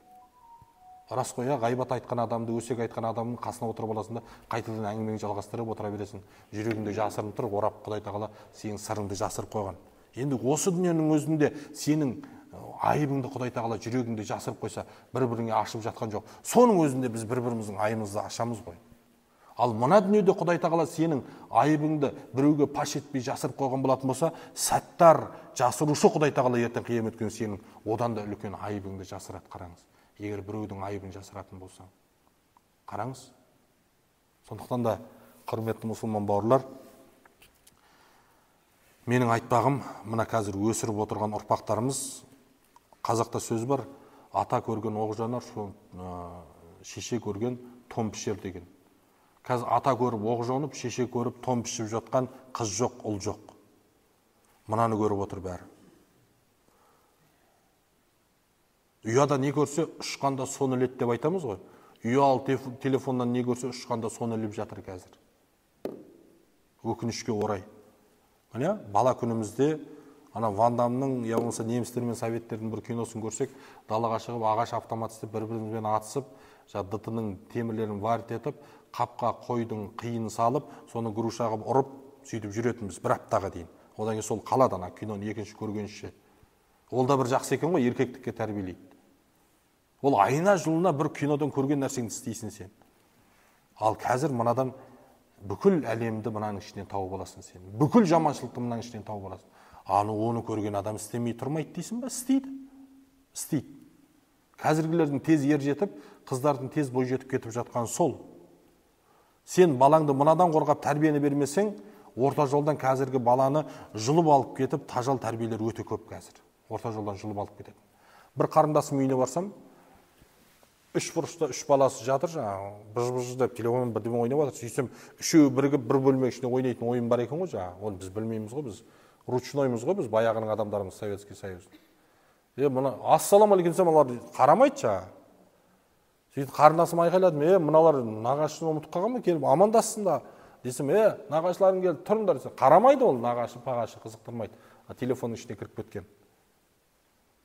Рас қой, ғайбат айтқан адамды, өсек айтқан адамның қасына отырып аласың да, қайтадан әңгімеңді жалғастырып отыра бересің. Жүрегіңде жасырын тұр, орап Құдай тағала сенің сырыңды жасырып қойған. Енді осы дүниенің өзінде сенің айыбыңды Құдай тағала жүрегіңде жасырып қойса, бір-біріңе ашып жатқан жоқ. Соның өзінде біз бір-біріміздің айыбымызды ашамыз ғой. Ал мына дүниеде Құдай тағала сенің айыбыңды біреуге паш етпей жасырып қойған болатын болса, сәттар жасырушы Құдай тағала ертең қиямет күні сенің одан да үлкен айыбыңды жасырады, қараңыз. Егер біреудің айыбын жасыратын болсаң, қараңыз. Сондықтан да, құрметті мұсылман бауырлар, менің айтпағым, мына қазір өсіріп отырған ұрпақтарымыз, қазақта сөз бар, ата көрген оқ жанар, шеше көрген тон пішер деген. Қазір ата көріп оқ жонып, шеше көріп тон пішіп жатқан қыз жоқ, ұл жоқ. Мынаны көріп отыр бәрі. Ұяда не көрсе, ұшқанда соны іледі деп айтамыз ғой. Ұялы телефоннан не көрсе, ұшқанда соны іліп жатыр қазір. Өкінішке орай. Міне, бала күнімізде ана Ван Дамның, я болмаса немістер мен советтердің бір киносын көрсек, далаға шығып ағаш автомат істеп бір-бірімізбен атысып, жаңа ДТ-ның темірлерін варить етіп, қапқа қойдың қиын салып, соны груша қылып ұрып, сөйтіп жүретінбіз бір аптаға дейін. Одан кейін сол қалады ана киноны екінші көргенше. Ол да бір жақсы екен ғой, еркектікке тәрбиелейді. Ол айына жылына бір кинодан көрген нәрсеңді істейсің сен. Ал қазір мынадан бүкіл әлемді мынаның ішінен тауып аласың сен. Бүкіл жаманшылықты мынаның ішінен тауып аласың. Аны оны көрген адам істемей тұрмайды дейсің ба? Істейді. Істейді. Қазіргілердің тез ер жетіп, қыздардың тез бой жетіп кетіп жатқан сол. Сен балаңды мынадан қорғап тәрбиені бермесең, орта жолдан қазіргі баланы жұлып алып кетіп, тажал тәрбиелер өте көп қазір. Орта жолдан жұлып алып кетеді. Бір қарындасым үйіне барсам, үш бұрышта үш баласы жатыр, жаңағы быж-быж деп телефонмен бірдеме ойнап жатыр. Сөйтсем, үшеуі бірігіп бір бөлме ішінде ойнайтын ойын бар екен ғой жаңағы. Оны біз білмейміз ғой, біз ручноймыз ғой, біз баяғының адамдарымыз, Советский Союз. Мына ассалаумағалейкум десем, олар қарамайды жаңағы. Сөйтіп қарындасым айқайладым, мыналар нағашысын ұмытып қалған ба, келіп амандассын да десем, нағашыларың келіп тұрыңдар десем, қарамайды ол, нағашы пағашы қызықтырмайды, телефонның ішіне кіріп кеткен.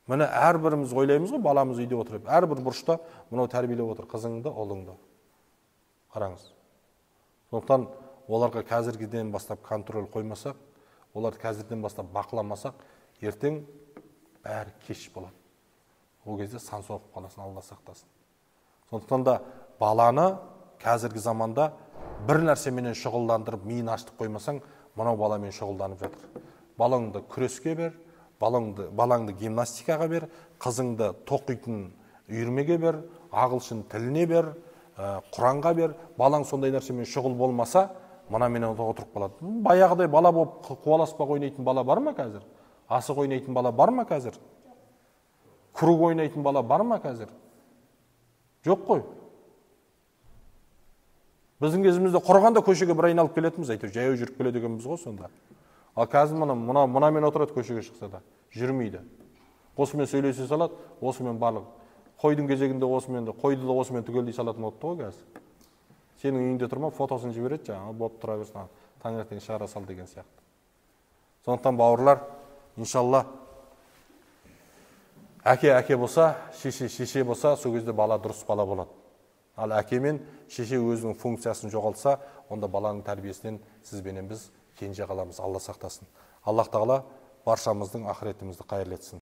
Міне әрбіріміз ойлаймыз ғой, баламыз үйде отырып, әрбір бұрышта мынау тәрбиелеп отыр, қызыңды, ұлыңды. Қараңыз. Сондықтан оларға қазіргіден бастап контроль қоймасақ, оларды қазірден бастап бақыламасақ, ертең бәрі кеш болады. Ол кезде сан соғып қаласың, Алла сақтасын. Сондықтан да баланы қазіргі заманда бір нәрсеменен шұғылдандырып, миын ашытып қоймасаң, мынау баламен шұғылданып жатыр. Балаңды күреске бер, балаңды гимнастикаға бер, қызыңды тоқитын үйірмеге бер, ағылшын тіліне бер, Құранға бер. Балаң сондай нәрсемен шұғыл болмаса, мынамен отырып қалады. Баяғыдай бала болып қуаласпақ ойнайтын бала бар ма қазір? Асық ойнайтын бала бар ма қазір? Круг ойнайтын бала бар ма қазір? Жоқ қой. Біздің кезімізде құрғанда көшеге бір айналып келетінбіз, әйтеуір жаяу жүріп келеді екенбіз ғой сонда. Ал қазір мынамен отырады көшеге шықса да, жүрмейді. Осымен сөйлесе салады, осымен барлық. Қойдың кезегінде осымен де, қойды да осымен түгелдей салатын болыпты ғой қазір. Сенің үйіңде тұрма, фотосын жібереді, жаңағы болып тұра берсін, таңертең шығара сал деген сияқты. Сондықтан бауырлар, иншалла, әке әке болса, шеше шеше болса, сол кезде бала дұрыс бала болады. Ал әке мен шеше өзінің функциясын жоғалтса, онда баланың тәрбиесінен сіз бенен біз кенже қаламыз. Алла сақтасын. Аллах тағала баршамыздың ақыретімізді қайырлы етсін.